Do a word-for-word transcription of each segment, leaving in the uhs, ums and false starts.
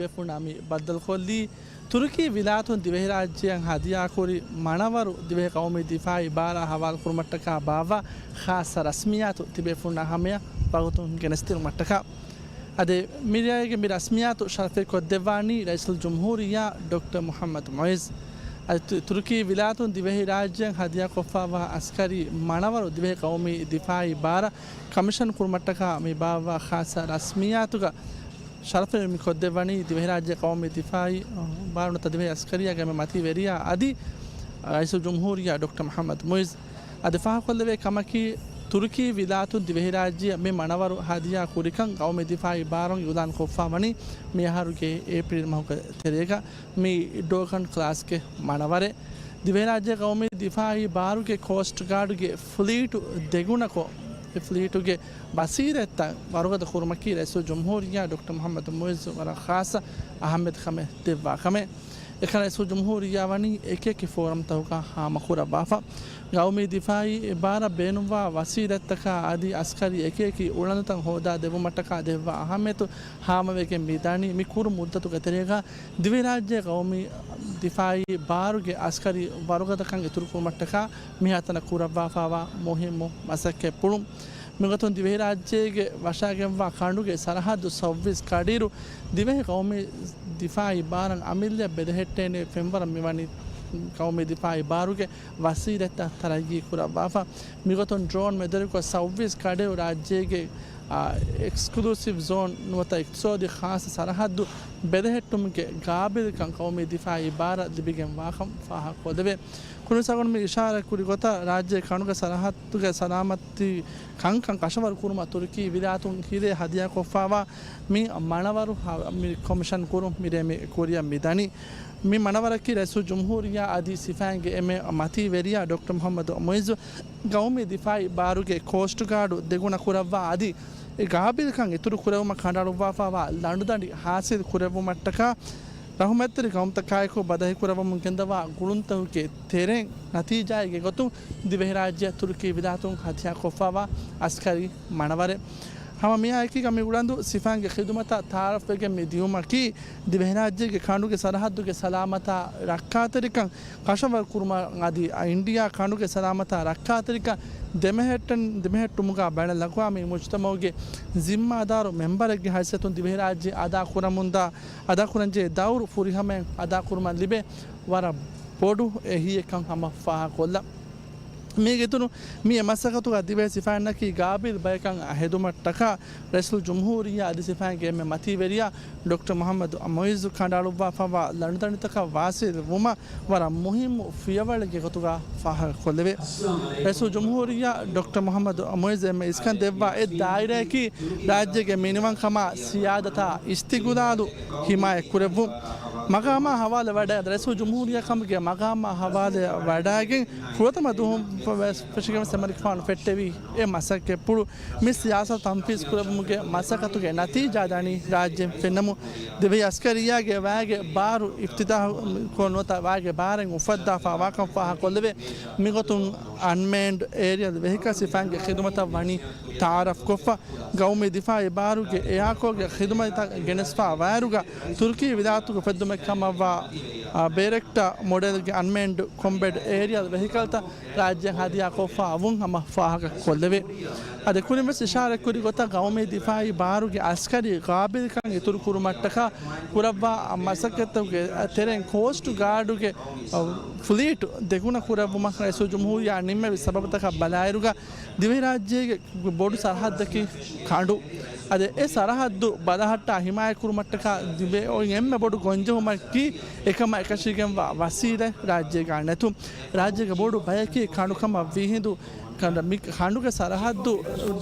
ބޭފުޅުންނާ މި ބައްދަލުކޮށްލީ، ތުރުކީ ވިލާތުން ދިވެހިރާއްޖެއަށް ހަދިޔާކުރި މަނަވަރު ދިވެހި ޤައުމީ ދިފާއީ ބާރާ ހަވާލުކުރުމަށްޓަކާ ބާއްވާ ޚާއްޞަ ރަސްމިއްޔާތު ތިބޭފުޅުންނާ ހަމަޔަށް ވަގުތުން ގެނެސްދިނުމަށްޓަކާ. އަދި މިރޭގެ މި ރަސްމިއްޔާތު ޝަރަފެއް ކޮށްދެއްވާނީ ރައީސުލްޖުމްހޫރިއްޔާ ޑޮކްޓަރ މުޙައްމަދު މުޢިއްޒު. އަދި ތު-، ތުރުކީ ވިލާތުން ދިވެހިރާއްޖެއަށް ހަދިޔާކޮށްފައިވާ އަސްކަރީ މަނަވަރު ދިވެހި ޤައުމީ ދިފާއީ ބާރަށް ކަމިޝަން ކުރުމަށްޓަކާ މި ބާއްވާ ޚާއްޞަ ރަސްމިއްޔާތުގަ ޝަރަފެއް މި ކޮށްދެއްވަނީ ދިވެހިރާއްޖެ ޤައުމީ ދިފާއީ، އަ، ބާރު ނުވަތަ ދިވެހި އަސްކަރިއްޔާގެ އެންމެ މަތީ ވެރިޔާ އަދި ރައީސުލްޖުމްހޫރިއްޔާ ޑޮކްޓަރ މުޙައްމަދު މުޢިއްޒު. އަދި ފާހަގަކޮށްލެވޭ ކަމަކީ، ތުރުކީ ވިލާތުން ދިވެހިރާއްޖެއަށް މި މަނަވަރު ހަދިޔާ ކުރިކަން ޤައުމީ ދިފާއީ ބާރުން އިޢުލާން ކޮށްފައިވަނީ މިއަހަރުގެ އޭޕްރީލް މަހުގެ ތެރޭގަ. މި ޑޯކަން ކްލާސްގެ މަނަވަރެއް. ދިވެހިރާއްޖޭގެ ޤައުމީ ދިފާއީ ބާރުގެ ކޯސްޓް ގާޑުގެ ފްލީޓު ދެގުނަކޮށް، އެ ފްލީޓުގެ ވަސީލަތްތައް ވަރުގަދަ ކުރުމަކީ ރައީސުލްޖުމްހޫރިއްޔާ ޑޮކްޓަރ މުޙައްމަދު މުޢިއްޒު ވަރަށް ޚާއްޞަ އަހައްމިޔަތު ކަމެއް ދެއްވާ ކަމެއް. އެކަން ރައީސުލްޖުމްހޫރިއްޔާ ވަނީ އެކިއެކި ފޯރަމްތަކުގަ ހާމަކުރައްވާފަ. ޤައުމީ ދިފާއީ ބާރަށް ބޭނުންވާ ވަސީލަތްތަކާ އަދި އަސްކަރީ އެކިއެކި އުޅަނދުތައް ހޯދާ ދެއްވުމަށްޓަކާ ދެއްވާ އަހައްމިޔަތު ހާމަވެގެން މިދަނީ. މި ކުރު މުއްދަތުގެ ތެރޭގަ ދިވެހިރާއްޖޭގެ ޤައުމީ ދިފާއީ ބާރުގެ އަސްކަރީ ވަރުގަދަކަން އިތުރުކުރުމަށްޓަކާ މިހާތަނަށް ކުރައްވާފައިވާ މުހިއްމު މަސައްކަތްޕުޅުން. މިގޮތުން ދިވެހިރާއްޖޭގެ ވަށާގެންވާ ކަނޑުގެ ސަރަހައްދު ސައުވީސް ކަޑިއިރު ދިވެހި ޤައުމީ ދިފާއީ ބާރަށް އަމިއްލައަށް ބެލެހެއްޓޭނެ ފެންވަރަށް މިވަނީ ޤައުމީ ދިފާއީ ބާރުގެ ވަސީލަތްތައް ތަރައްގީ ކުރައްވާފަ. މިގޮތުން ޑްރޯން މެދުވެރިކޮށް ސައުވީސް ކަޑިއިރު ރާއްޖޭގެ، އާ، އެކްސްކްލޫސިވް ޒޯން ނުވަތަ އިޤްތިޞާދީ ޚާއްޞަ ސަރަހައްދު ބެލެހެއްޓުމުގެ ގާބިލްކަން ޤައުމީ ދިފާއީ ބާރަށް ލިބިގެންވާކަން ފާހަގަކޮށްލެވޭ. ކުރިން ސަގުން މި އިޝާރާތް ކުރި ގޮތަށް ރާއްޖޭ ކަނޑުގެ ސަރަހައްދުގެ ސަލާމަތީ ކަންކަން ކަށަވަރު ކުރުމަށް ތުރުކީ ވިލާތުން ހިރޭ ހަދިޔާކޮށްފައިވާ މި މަނަވަރު ހަ-، މި ކޮމިޝަން ކުރުން މިރޭ މި ކުރިއަށް މިދަނީ. މި މަނަވަރަކީ ރައީސުލްޖުމްހޫރިއްޔާ އަދި ސިފައިންގެ އެންމެ މަތީ ވެރިޔާ ޑޮކްޓަރ މުޙައްމަދު މުޢިއްޒު ޤައުމީ ދިފާއީ ބާރުގެ ކޯސްޓް ގާޑު ދެގުނަ ކުރައްވާ އަދި އެ ގާބިލްކަން އިތުރު ކުރެވުމަށް ކަނޑައަޅުއްވާފައިވާ ލަނޑުދަނޑި ހާސިލް ކުރެއްވުމަށްޓަކާ ރަޙުމަތްތެރި ޤައުމުތަކާއެކު ބަދަހިކުރައްވަމުން ގެންދަވާ ގުޅުންތަކުގެ ތެރެއިން ނަތީޖާއެއްގެ ގޮތުން ދިވެހިރާއްޖެއަށް ތުރުކީ ވިލާތުން ހަދިޔާކޮށްފައިވާ އަސްކަރީ މަނަވަރެއް. ހަމަ މިއާއެކީގަ މި އުޅަނދު ސިފައިންގެ ޚިދުމަތަށް ތަޢާރަފްވެގެން މި ދިޔުމަކީ، ދިވެހިރާއްޖޭގެ ކަނޑުގެ ސަރަހައްދުގެ ސަލާމަތާ ރައްކާތެރިކަން ކަށަވަރު ކުރުމަށް އަދި އިންޑިއާ ކަނޑުގެ ސަލާމަތާ ރައްކާތެރިކަން ދެމެހެއްޓެން، ދެމެހެއްޓުމުގަ ބައިނަލްއަޤްވާމީ މުޖުތަމަޢުގެ ޒިންމާދާރު މެމްބަރެއްގެ ހައިސިއްޔަތުން ދިވެހިރާއްޖެ އަދާ ކުރަމުންދާ، އަދާކުރަންޖެހޭ ދައުރު ފުރިހަމައިން އަދާކުރުމަށް ލިބޭ ވަރަށް ބޮޑު އެހީއެއްކަން ހަމަ ފާހަގަކޮށްލަން. މީގެ އިތުރުން މި އެ މަސައްކަތުގަ ދިވެހި ސިފައިންނަކީ ގާބިލް ބަޔަކަށް ހެދުމަށްޓަކާ ރައީސުލްޖުމްހޫރިއްޔާ އަދި ސިފައިންގެ އެންމެ މަތީވެރިޔާ ޑޮކްޓަރ މުޙައްމަދު މުޢިއްޒު ކަނޑައަޅުއްވާފައިވާ ލަނޑުދަނޑިތަކަށް ވާސިލް ވުމަށް ވަރަށް މުހިއްމު ފިޔަވަޅެއްގެ ގޮތުގަ ފާހަގަކޮށްލެވޭ. ރައީސުލްޖުމްހޫރިއްޔާ ޑޮކްޓަރ މުޙައްމަދު މުޢިއްޒު އެންމެ އިސްކަން ދެއްވާ އެއް ދާއިރާއަކީ ރާއްޖޭގެ މިނިވަންކަމާ ސިޔާދަތާ އިސްތިޤުލާލު ހިމާޔަތްކުރެއްވުން. މަގާމާ ހަވާލެވަޑައި، ރައީސުލްޖުމްހޫރިއްޔާ ކަމުގެ މަގާމާ ހަވާލެވަޑައިގެން ފުރަތަމަ ދުވަހުން ފެށިގެން އެމަނިކުފާނު ފެއްޓެވި އެ މަސައްކަތްޕުޅު މި ސިޔާސަތު ތަންފީޒް ކުރެއްވުމުގެ މަސައްކަތުގެ ނަތީޖާ ދަނީ ރާއްޖެ ފެންނަމުން، ދިވެހި އަސްކަރިއްޔާގެ ވައިގެ ބާރު އިފްތިތާޙުކޮށް ނުވަތަ ވައިގެ ބާރެއް އުފައްދާފައިވާކަން ފާހަގަކޮށްލެވޭ. މިގޮތުން އަންމޭންޑް އޭރިއަލް ވެހިކަލް ސިފައިންގެ ޚިދުމަތަށް ވަނީ ތަޢާރަފްކޮށްފަ. ގައުމީ ދިފާއީ ބާރުގެ އެއާކޯގެ ޚިދުމަތަށް ގެނެސްފަ ވައިރުގަ ތުރުކީ ވިލާތުގެ އުފެއްދުމެއް ކަމަށްވާ، އާ، ބޭރެކްޓާ މޮޑެލްގެ އަންމޭންޑް ކޮމްބެޓް އޭރިއަލް ވެހިކަލްތައް ރާއްޖެއަށް ހަދިޔާކޮށްފަ ވުން ހަމަ ފާހަގަކޮށްލެވޭ. އަދި ކުރިންވެސް އިޝާރަތްކުރި ގޮތަށް ގައުމީ ދިފާއީ ބާރުގެ އަސްކަރީ ގާބިލްކަން އިތުރުކުރުމަށްޓަކާ ކުރައްވާ މަސައްކަތުގެ ތެރެއިން ކޯސްޓް ގާޑުގެ، އަ، ފްލީޓު ދެގުނަ ކުރެއްވުމަށް ރައީސުލްޖުމްހޫރިއްޔާ ނިންމެވި ސަބަބުތަކަށް ބަލާއިރުގަ ދިވެހިރާއްޖޭގެ ބޮޑު ސަރަހައްދަކީ ކަނޑު. އަދި އެ ސަރަހައްދު ބަލަހައްޓާ ހިމާޔަތްކުރުމަށްޓަކާ ދިވެހި އޮތް އެންމެ ބޮޑު ގޮންޖެހުމަކީ އެކަމާ އެކަށީގެންވާ ވަސީލަތް ރާއްޖޭގަ ނެތުން. ރާއްޖޭގެ ބޮޑު ބަޔަކީ ކަނޑުކަމަށް ވީހިނދު ކަނޑ-، މި ކަނޑުގެ ސަރަހައްދު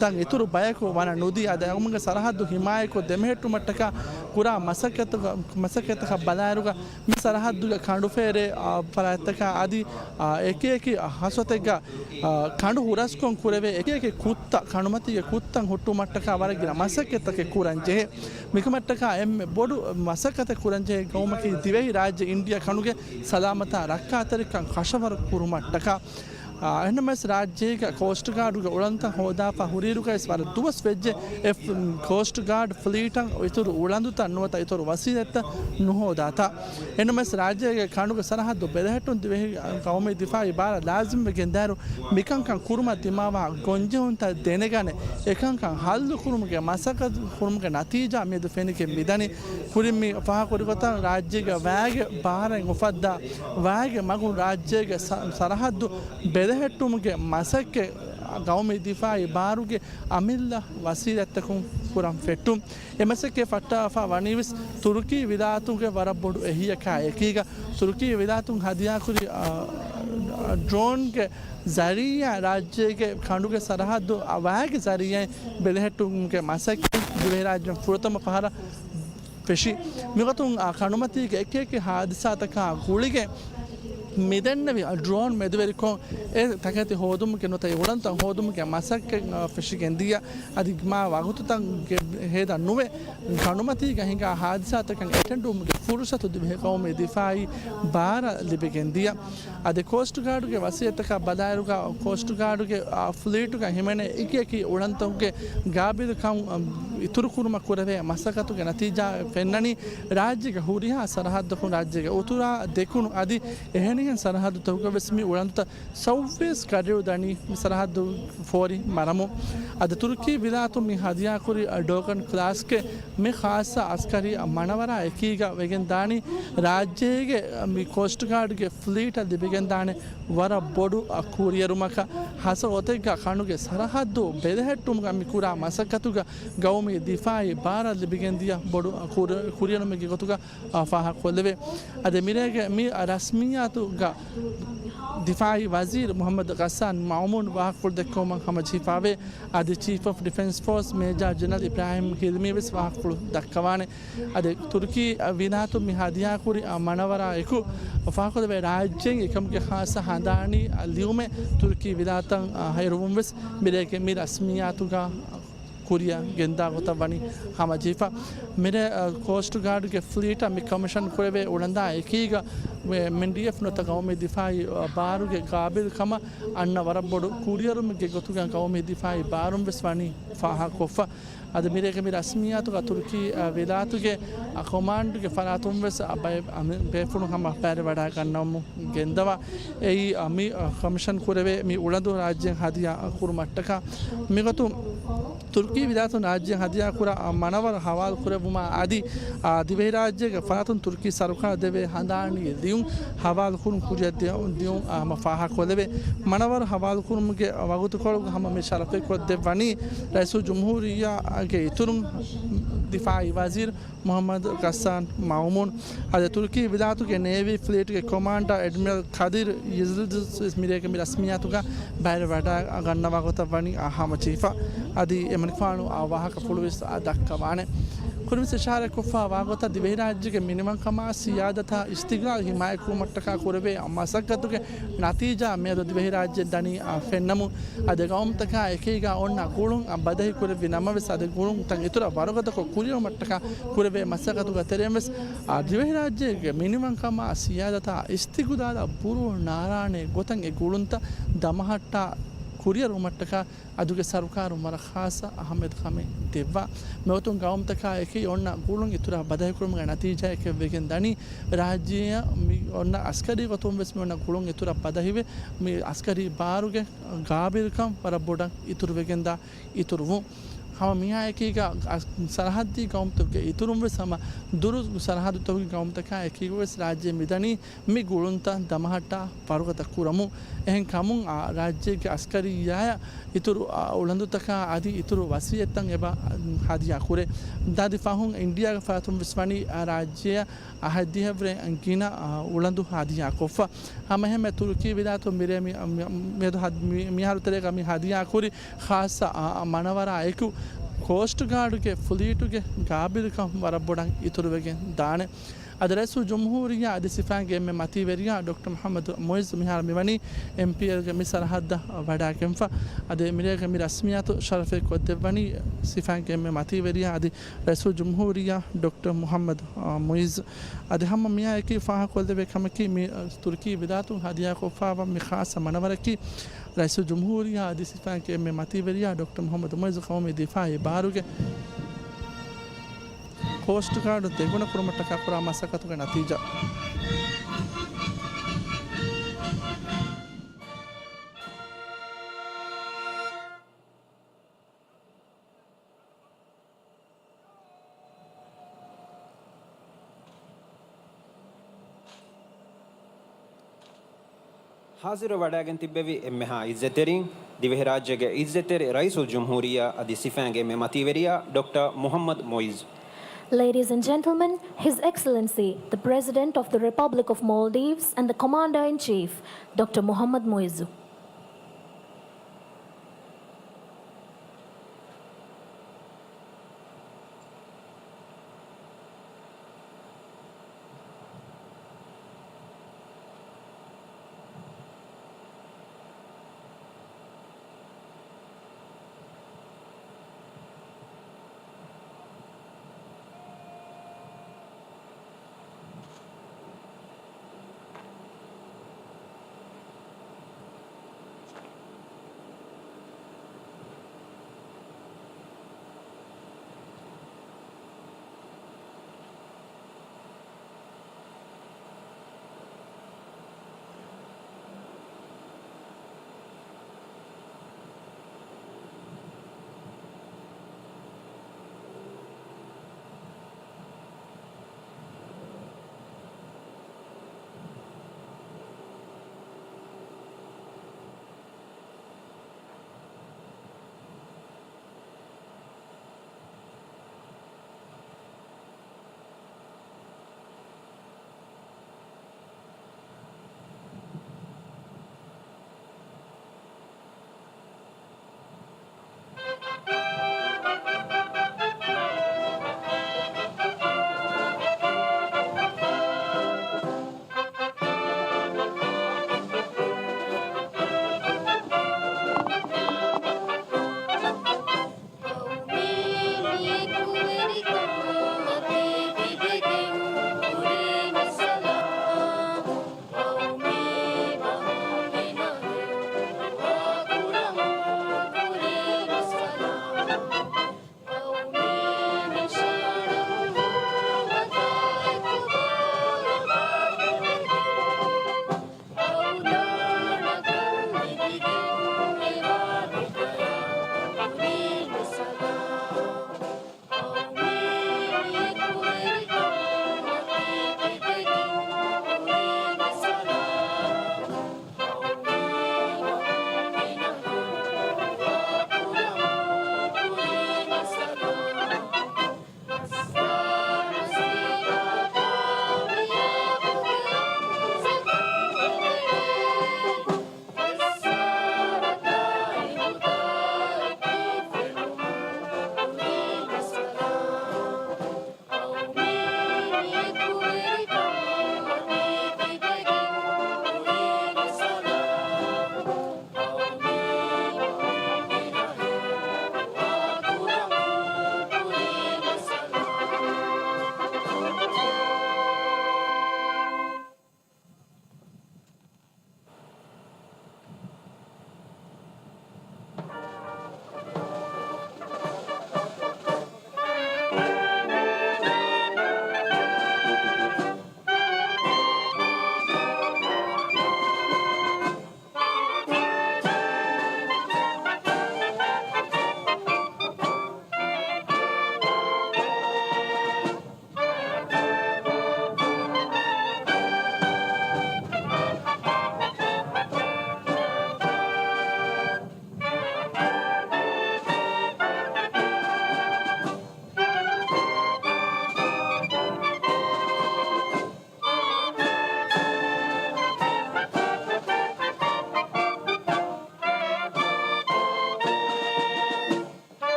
ދަށް އިތުރު ބަޔަކު ވަނަ ނުދީ، އަދި އަޅުގަނޑުގެ ސަރަހައްދު ހިމާޔަތްކޮށް ދެމެހެއްޓުމަށްޓަކާ ކުރާ މަސައްކަތުގަ-، މަސައްކަތަކަށް ބަލާއިރުގަ މި ސަރަހައްދުގެ ކަނޑުފޭރޭ، އާ، ފަރާތްތަކާ އަދި، އާ، އެކި އެކި ހަސަތެއްގަ، އާ، ކަނޑު ހުރަސްކޮށް ކުރެވޭ އެކި އެކި ކުށްތައް، ކަނޑުމަތީގެ ކުށްތައް ހުއްޓުމަށްޓަކާ ވަރަށް ގިނަ މަސައްކަތްތަކެއް ކުރަން ޖެހޭ. މިކަމަށްޓަކާ އެންމެ ބޮޑު މަސައްކަތެއް ކުރަން ޖެހޭ ގައުމަކީ ދިވެހި ރާއްޖެ އިންޑިއާ ކަނޑުގެ ސަލާމަތާ ރައްކާތެރިކަން ކަށަވަރު ކުރުމަށްޓަކާ. އެހެންނަމަވެސް ރާއްޖޭގަ ކޯސްޓް ގާޑުގެ އުޅަނދުތައް ހޯދާފަ ހުރިއިރުގައި ވަރަށް ދުވަސް ވެއްޖެ އެ ކޯސްޓް ގާޑް ފްލީޓަށް އިތުރު އުޅަނދުތައް ނުވަތަ އިތުރު ވަސީލަތްތައް ނުހޯދާތާ. އެންމެސް ރާއްޖޭގެ ކަނޑުގެ ސަރަހައްދު ބެލެހެއްޓުން ދިވެހި ގައުމީ ދިފާއީ ބާރަށް ލާޒިމްވެގެންދާއިރު، މިކަންކަން ކުރުމަށް ދިމާވާ ގޮންޖެހުންތައް ދެނެގަނެ، އެކަންކަން ހައްލު ކުރުމުގެ މަސައްކަތް ކުރުމުގެ ނަތީޖާ މިއަދު ފެނިގެން މިދަނީ. ކުރިން މި ފާހަގަކުރި ގޮތަށް ރާއްޖޭގެ ވައިގެ ބާރަށް އުފައްދާ ވައިގެ މަގުން ރާއްޖޭގެ ސަ-، ސަރަހައްދު ބެލެހެއްޓުމުގެ މަސައްކަތް ގައުމީ ދިފާއީ ބާރުގެ އަމިއްލަ ވަސީލަތްތަކުން ކުރަން ފެއްޓުން. އެ މަސައްކަތް ފައްޓާފަ ވަނީވެސް ތުރުކީ ވިލާތުގެ ވަރަށް ބޮޑު އެހީއަކާ އެކީގަ، ތުރުކީ ވިލާތުން ހަދިޔާކުރި، އާ، ޑްރޯންގެ ޒަރީއާ ރާއްޖޭގެ ކަނޑުގެ ސަރަހައްދު ވައިގެ ޒަރީއާއިން ބެލެހެއްޓުމުގެ މަސައްކަތް ދިވެހިރާއްޖެ ފުރަތަމަ ފަހަރަށް ފެށި. މިގޮތުން އާ ކަނޑުމަތީގެ އެކި އެކި ހާދިސާތަކާ ގުޅިގެން މިދެންނެވި އާ ޑްރޯން މެދުވެރިކޮށް، އެ ތަކެތި ހޯދުމުގެ ނުވަތަ އެ އުޅަނދުތައް ހޯދުމުގެ މަސައްކަތް އާ ފެށިގެންދިޔަ. އަދި މާ ވަގުތުތައް ގެ-، ހޭދަ ނުވެ، ކަނޑުމަތީގަ ހިނގާ ހާދިސާތަކަށް އެޓެންޑުވުމުގެ ފުރުސަތު ދިވެހި ގައުމީ ދިފާއީ ބާރަށް ލިބިގެންދިޔަ. އަދި ކޯސްޓް ގާޑުގެ ވަސީލަތްތަކާ ބަލާއިރުގަ، ކޯސްޓް ގާޑުގެ އާ ފްލީޓުގަ ހިމެނޭ އެކި އެކި އުޅަނދުގެ ގާބިލުކަން އިތުރުކުރުމަށް ކުރެވޭ މަސައްކަތުގެ ނަތީޖާ ފެންނަނީ، ރާއްޖޭގެ ހުރިހާ ސަރަހައްދަކުން، ރާއްޖޭގެ އުތުރާ، ދެކުނު އަދި އެހެނިހެން ސަރަހައްދުތަކުގަވެސް މި އުޅަނދުތައް ސައުވީސް ކަރިއު ދަނީ މި ސަރަހައްދު ފޯރި މަރަމު. އަދި ތުރުކީ ވިލާތުން މި ހަދިޔާކުރި ޑޯކަން ކްލާސްގެ މި ޚާއްސަ އަސްކަރީ މަނަވަރާ އެކީގަ ވެގެން ދާނީ، ރާއްޖޭގެ މި ކޯސްޓް ގާޑްގެ ފްލީޓަށް ލިބިގެންދާނެ ވަރަށް ބޮޑު ކުރިއެރުމަކަށް. ހަސަ އޮތެއްގަ ކަނޑުގެ ސަރަހައްދު ބެލެހެއްޓުމުގަ މި ކުރާ މަސައްކަތުގަ ގައުމީ ދިފާއީ ބާރަށް ލިބިގެންދިޔަ ބޮޑު ކުރި-، ކުރިއެރުމެއްގެ ގޮތުގަ އާ، ފާހަގަކޮށްލެވޭ. އަދި މިރޭގެ މި ރަސްމިއްޔާތުގަ ދިފާއީ ވަޒީރު މުޙައްމަދު ޣައްސާން މައުމޫން ވާހަކަފުޅު ދެއްކެވުމަށް ހަމަޖެހިފަވޭ. އަދި ޗީފް އޮފް ޑިފެންސް ފޯސް މޭޖާ ޖެނެރަލް އިބްރާހިމް ހިލްމީ ވެސް ވާހަކަފުޅު ދައްކަވާނެ. އަދި ތުރުކީ ވިލާތު މި ހަދިޔާކުރި މަނަވަރާ އެކު ފާހަގަކޮށްލެވޭ، ރާއްޖޭން އެކަމުގެ ޚާއްޞަ ހަނދާނީ ލިޔުމެއް ތުރުކީ ވިލާތަށް ހައިރުވުން ވެސް މިރޭގެ މި ރަސްމިއްޔާތުގަ ކުރިއަށް ގެންދާ ގޮތަށް ވަނީ ހަމަޖެހިފަ. މިރޭ، އަ، ކޯސްޓް ގާޑްގެ ފްލީޓަށް މި ކޮމިޝަން ކުރެވޭ އުޅަނދާ އެކީގަ، މި އެމްޑީއެފް ނުވަތަ ގައުމީ ދިފާއީ، އަ، ބާރުގެ ގާބިލްކަމަށް އަންނަ ވަރަށް ބޮޑު ކުރިއެރުމެއްގެ ގޮތުގަ ގައުމީ ދިފާއީ ބާރުން ވެސް ވަނީ ފާހަގަކޮށްފަ. އަދި މިރޭގެ މި ރަސްމިއްޔާތުގަ ތުރުކީ، އަ، ވިލާތުގެ، އަ، ކޮމާންޑްގެ ފަރާތުން ވެސް، އަ، ބައެއް، އަ، މި ބޭފުޅުން ހަމަ ބައިވެރިވަޑައިގަންނަވަމުން ގެންދަވާ. އެއީ، އަ، މި، އަ، ކޮމިޝަން ކުރެވޭ މި އުޅަނދު ރާއްޖޭން ހަދިޔާ ކުރުމަށްޓަކާ. މިގޮތުން ތުރުކީ ވިލާތުން ރާއްޖޭން ހަދިޔާކުރާ، އަ، މަނަވަރު ހަވާލު ކުރެއްވުމާ އަދި، އާ، ދިވެހިރާއްޖޭގެ ފަރާތުން ތުރުކީ ސަރުކާރަށް ދެވޭ ހަނދާނީ ލިޔުން ހަވާލު ކުރުން ކުރިއަށް ދިޔު-، ދިޔުން، އާ، ހަމަ ފާހަގަކޮށްލެވޭ. މަނަވަރު ހަވާލު ކުރުމުގެ ވަގުތުކޮޅުގަ ހަމަ މި ޝަރަފެއް ކޮށްދެއްވަނީ ރައީސުލްޖުމްހޫރިއްޔާގެ އިތުރުން ދިފާއީ ވަޒީރު މުޙައްމަދު ޣައްސާން މައުމޫން. އަދި ތުރުކީ ވިލާތުގެ ނޭވީ ފްލީޓްގެ ކޮމާންޑާ އެޑްމިރަލް ޤަދިރު ޔިލްދިޒް ވެސް މިރޭގެ މި ރަސްމިއްޔާތުގަ ބައިވެރިވަޑައިގަންނަވާ ގޮތަށް ވަނީ ހަމަޖެހިފަ. އަދި އެމަނިކުފާނު އާ ވާހަކަފުޅު ވެސް އާ ދައްކަވާނެ. ކުރިން ވެސް އިޝާރަތްކޮށްފަ ވާގޮތަށް ދިވެހިރާއްޖޭގެ މިނިވަންކަމާ ސިޔާދަތާ އިސްތިގްލާލް ހިމާޔަތްކުރުމަށްޓަކާ ކުރެވޭ މަސައްކަތުގެ ނަތީޖާ މިއަދު ދިވެހިރާއްޖެ ދަނީ އާ ފެންނަމުން، އަދި ގައުމުތަކާ އެކީގަ އޮންނަ ގުޅުން އާ ބަދަހި ކުރެއްވި ނަމަވެސް، އަދި ގުޅުންތައް އިތުރަށް ވަރުގަދަކޮށް ކުރިއެރުމަށްޓަކާ ކުރެވޭ މަސައްކަތުގެ ތެރެއިން ވެސް، އާ، ދިވެހިރާއްޖޭގެ މިނިވަންކަމާ ސިޔާދަތާ އިސްތިގުލާލަށް ބުރޫ ނާރާނޭ ގޮތަށް އެ ގުޅުންތައް ދަމަހައްޓާ ކުރިއަރުވުމަށްޓަކާ އަދުގެ ސަރުކާރުން ވަރަށް ޚާއްޞަ އަހައްމިޔަތުކަމެއް ދެއްވާ. މިގޮތުން ގައުމުތަކާ އެކީ އޮންނަ ގުޅުން އިތުރަށް ބަދަހިކުރުމުގެ ނަތީޖާއެކެވެގެން ދަނީ، ރާއްޖެއަށް މި އޮންނަ އަސްކަރީ ގޮތުން ވެސް މި އޮންނަ ގުޅުން އިތުރަށް ބަދަހިވެ، މި އަސްކަރީ ބާރުގެ ގާބިލްކަން ވަރަށް ބޮޑަށް އިތުރުވެގެންދާ އިތުރުވުން. ހަމަ މިއާ އެކީގަ ސަރަހައްދީ ގައުމުތަކުގެ އިތުރުން ވެސް ހަމަ ދުރު ސަރަހައްދުތަކުގެ ގައުމުތަކާ އެކީގަ ވެސް ރާއްޖެ މިދަނީ މި ގުޅުންތައް ދަމަހައްޓާ ވަރުގަދަ ކުރަމުން. އެހެން ކަމުން އާ ރާއްޖޭގެ އަސްކަރިއްޔާޔަށް އިތުރު އާ އުޅަނދުތަކާ އަދި އިތުރު ވަސިއްޔަތްތައް އެބަ ހަދިޔާ ކުރޭ. ދާދި ފަހުން އިންޑިއާގެ ފަރާތުން ވެސް ވަނީ އާ ރާއްޖެއަށް އަހައްދިހަވަރެ ގިނަ އާ އުޅަނދު ހަދިޔާ ކޮށްފަ. ހަމައެހެންމެ ތުރުކީ ވިލާތު މިރޭ މި-، މި-، މިއަދު ހަދް-، މި-، މިހާރު ތެރޭގަ މި ހަދިޔާ ކުރި ޚާއްސަ އާ، އާ މަނަވަރާ އެކު ކޯސްޓް ގާޑުގެ ފުލީޓުގެ ގާބިލުކަން ވަރަށް ބޮޑަށް އިތުރުވެގެން ދާނެ. އަދި ރައީސުލްޖުމްހޫރިއްޔާ އަދި ސިފައިންގެ އެންމެ މަތީވެރިޔާ ޑޮކްޓަރ މުޙައްމަދު މުޢިއްޒު މިހާރު މިވަނީ އެމްޕީއެލްގެ މި ސަރަހައްދަށް ވަޑައިގެންފަ. އަދި މިރޭގެ މި ރަސްމިއްޔާތު ޝަރަފެއް ކޮށްދެއްވަނީ ސިފައިންގެ އެންމެ މަތީވެރިޔާ އަދި ރައީސުލްޖުމްހޫރިއްޔާ ޑޮކްޓަރ މުޙައްމަދު، އާ، މުޢިއްޒު. އަދި ހަމަ މިއާއެކީ ފާހަގަކޮށްލެވޭ ކަމަކީ، މި، އަ، ތުރުކީ ވިލާތުން ހަދިޔާކޮށްފައިވާ މި ޚާއްޞަ މަނަވަރަކީ، ރައީސުލްޖުމްހޫރިއްޔާ އަދި ސިފައިންގެ އެންމެ މަތީވެރިޔާ ޑޮކްޓަރ މުޙައްމަދު މުޢިއްޒު ޤައުމީ ދިފާޢީ ބާރުގެ ކޯސްޓް ގާޑު ދެގުނަ ކުރުމަށްޓަކާ ކުރާ މަސައްކަތުގެ ނަތީޖާ. ހާޒިރު ވަޑައިގެން ތިއްބެވި އެންމެހާ އިއްޒަތްތެރިން، ދިވެހިރާއްޖޭގެ އިއްޒަތްތެރި ރައީސުލްޖުމްހޫރިއްޔާ އަދި ސިފައިންގެ އެންމެ މަތީވެރިޔާ ޑޮކްޓަރ މުޙައްމަދު މުޢިއްޒު. Ladies and gentlemen, His Excellency, the President of the Republic of Maldives and the Commander-in-Chief, Doctor Muhammad Muizzu.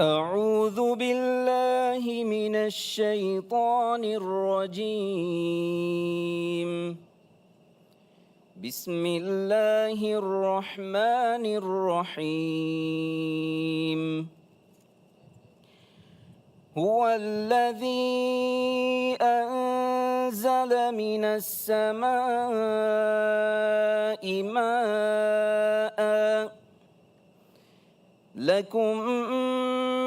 أعوذ بالله من الشيطان الرجيم. بسم الله الرحمن الرحيم. هو الذي أنزل من السماء ماء لكم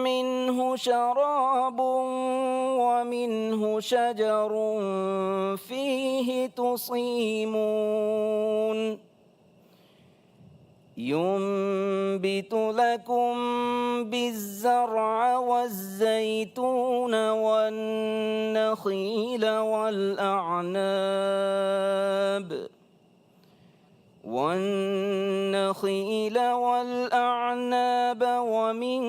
منه شراب ومنه شجر فيه تصيمون. ينبت لكم به الزرع والزيتون والنخيل والأعناب والنخيل والأعناب ومن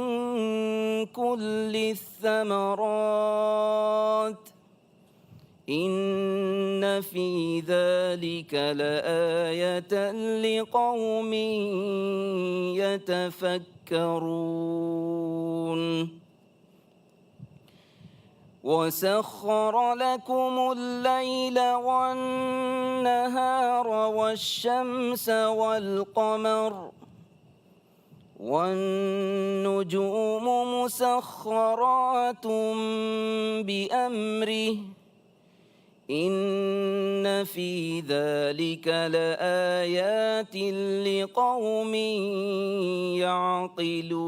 كل الثمرات إن في ذلك لآية لقوم يتفكرون. وسخر لكم الليل والنهار والشمس والقمر والنجوم مسخرات بأمره إن في ذلك لآيات لقوم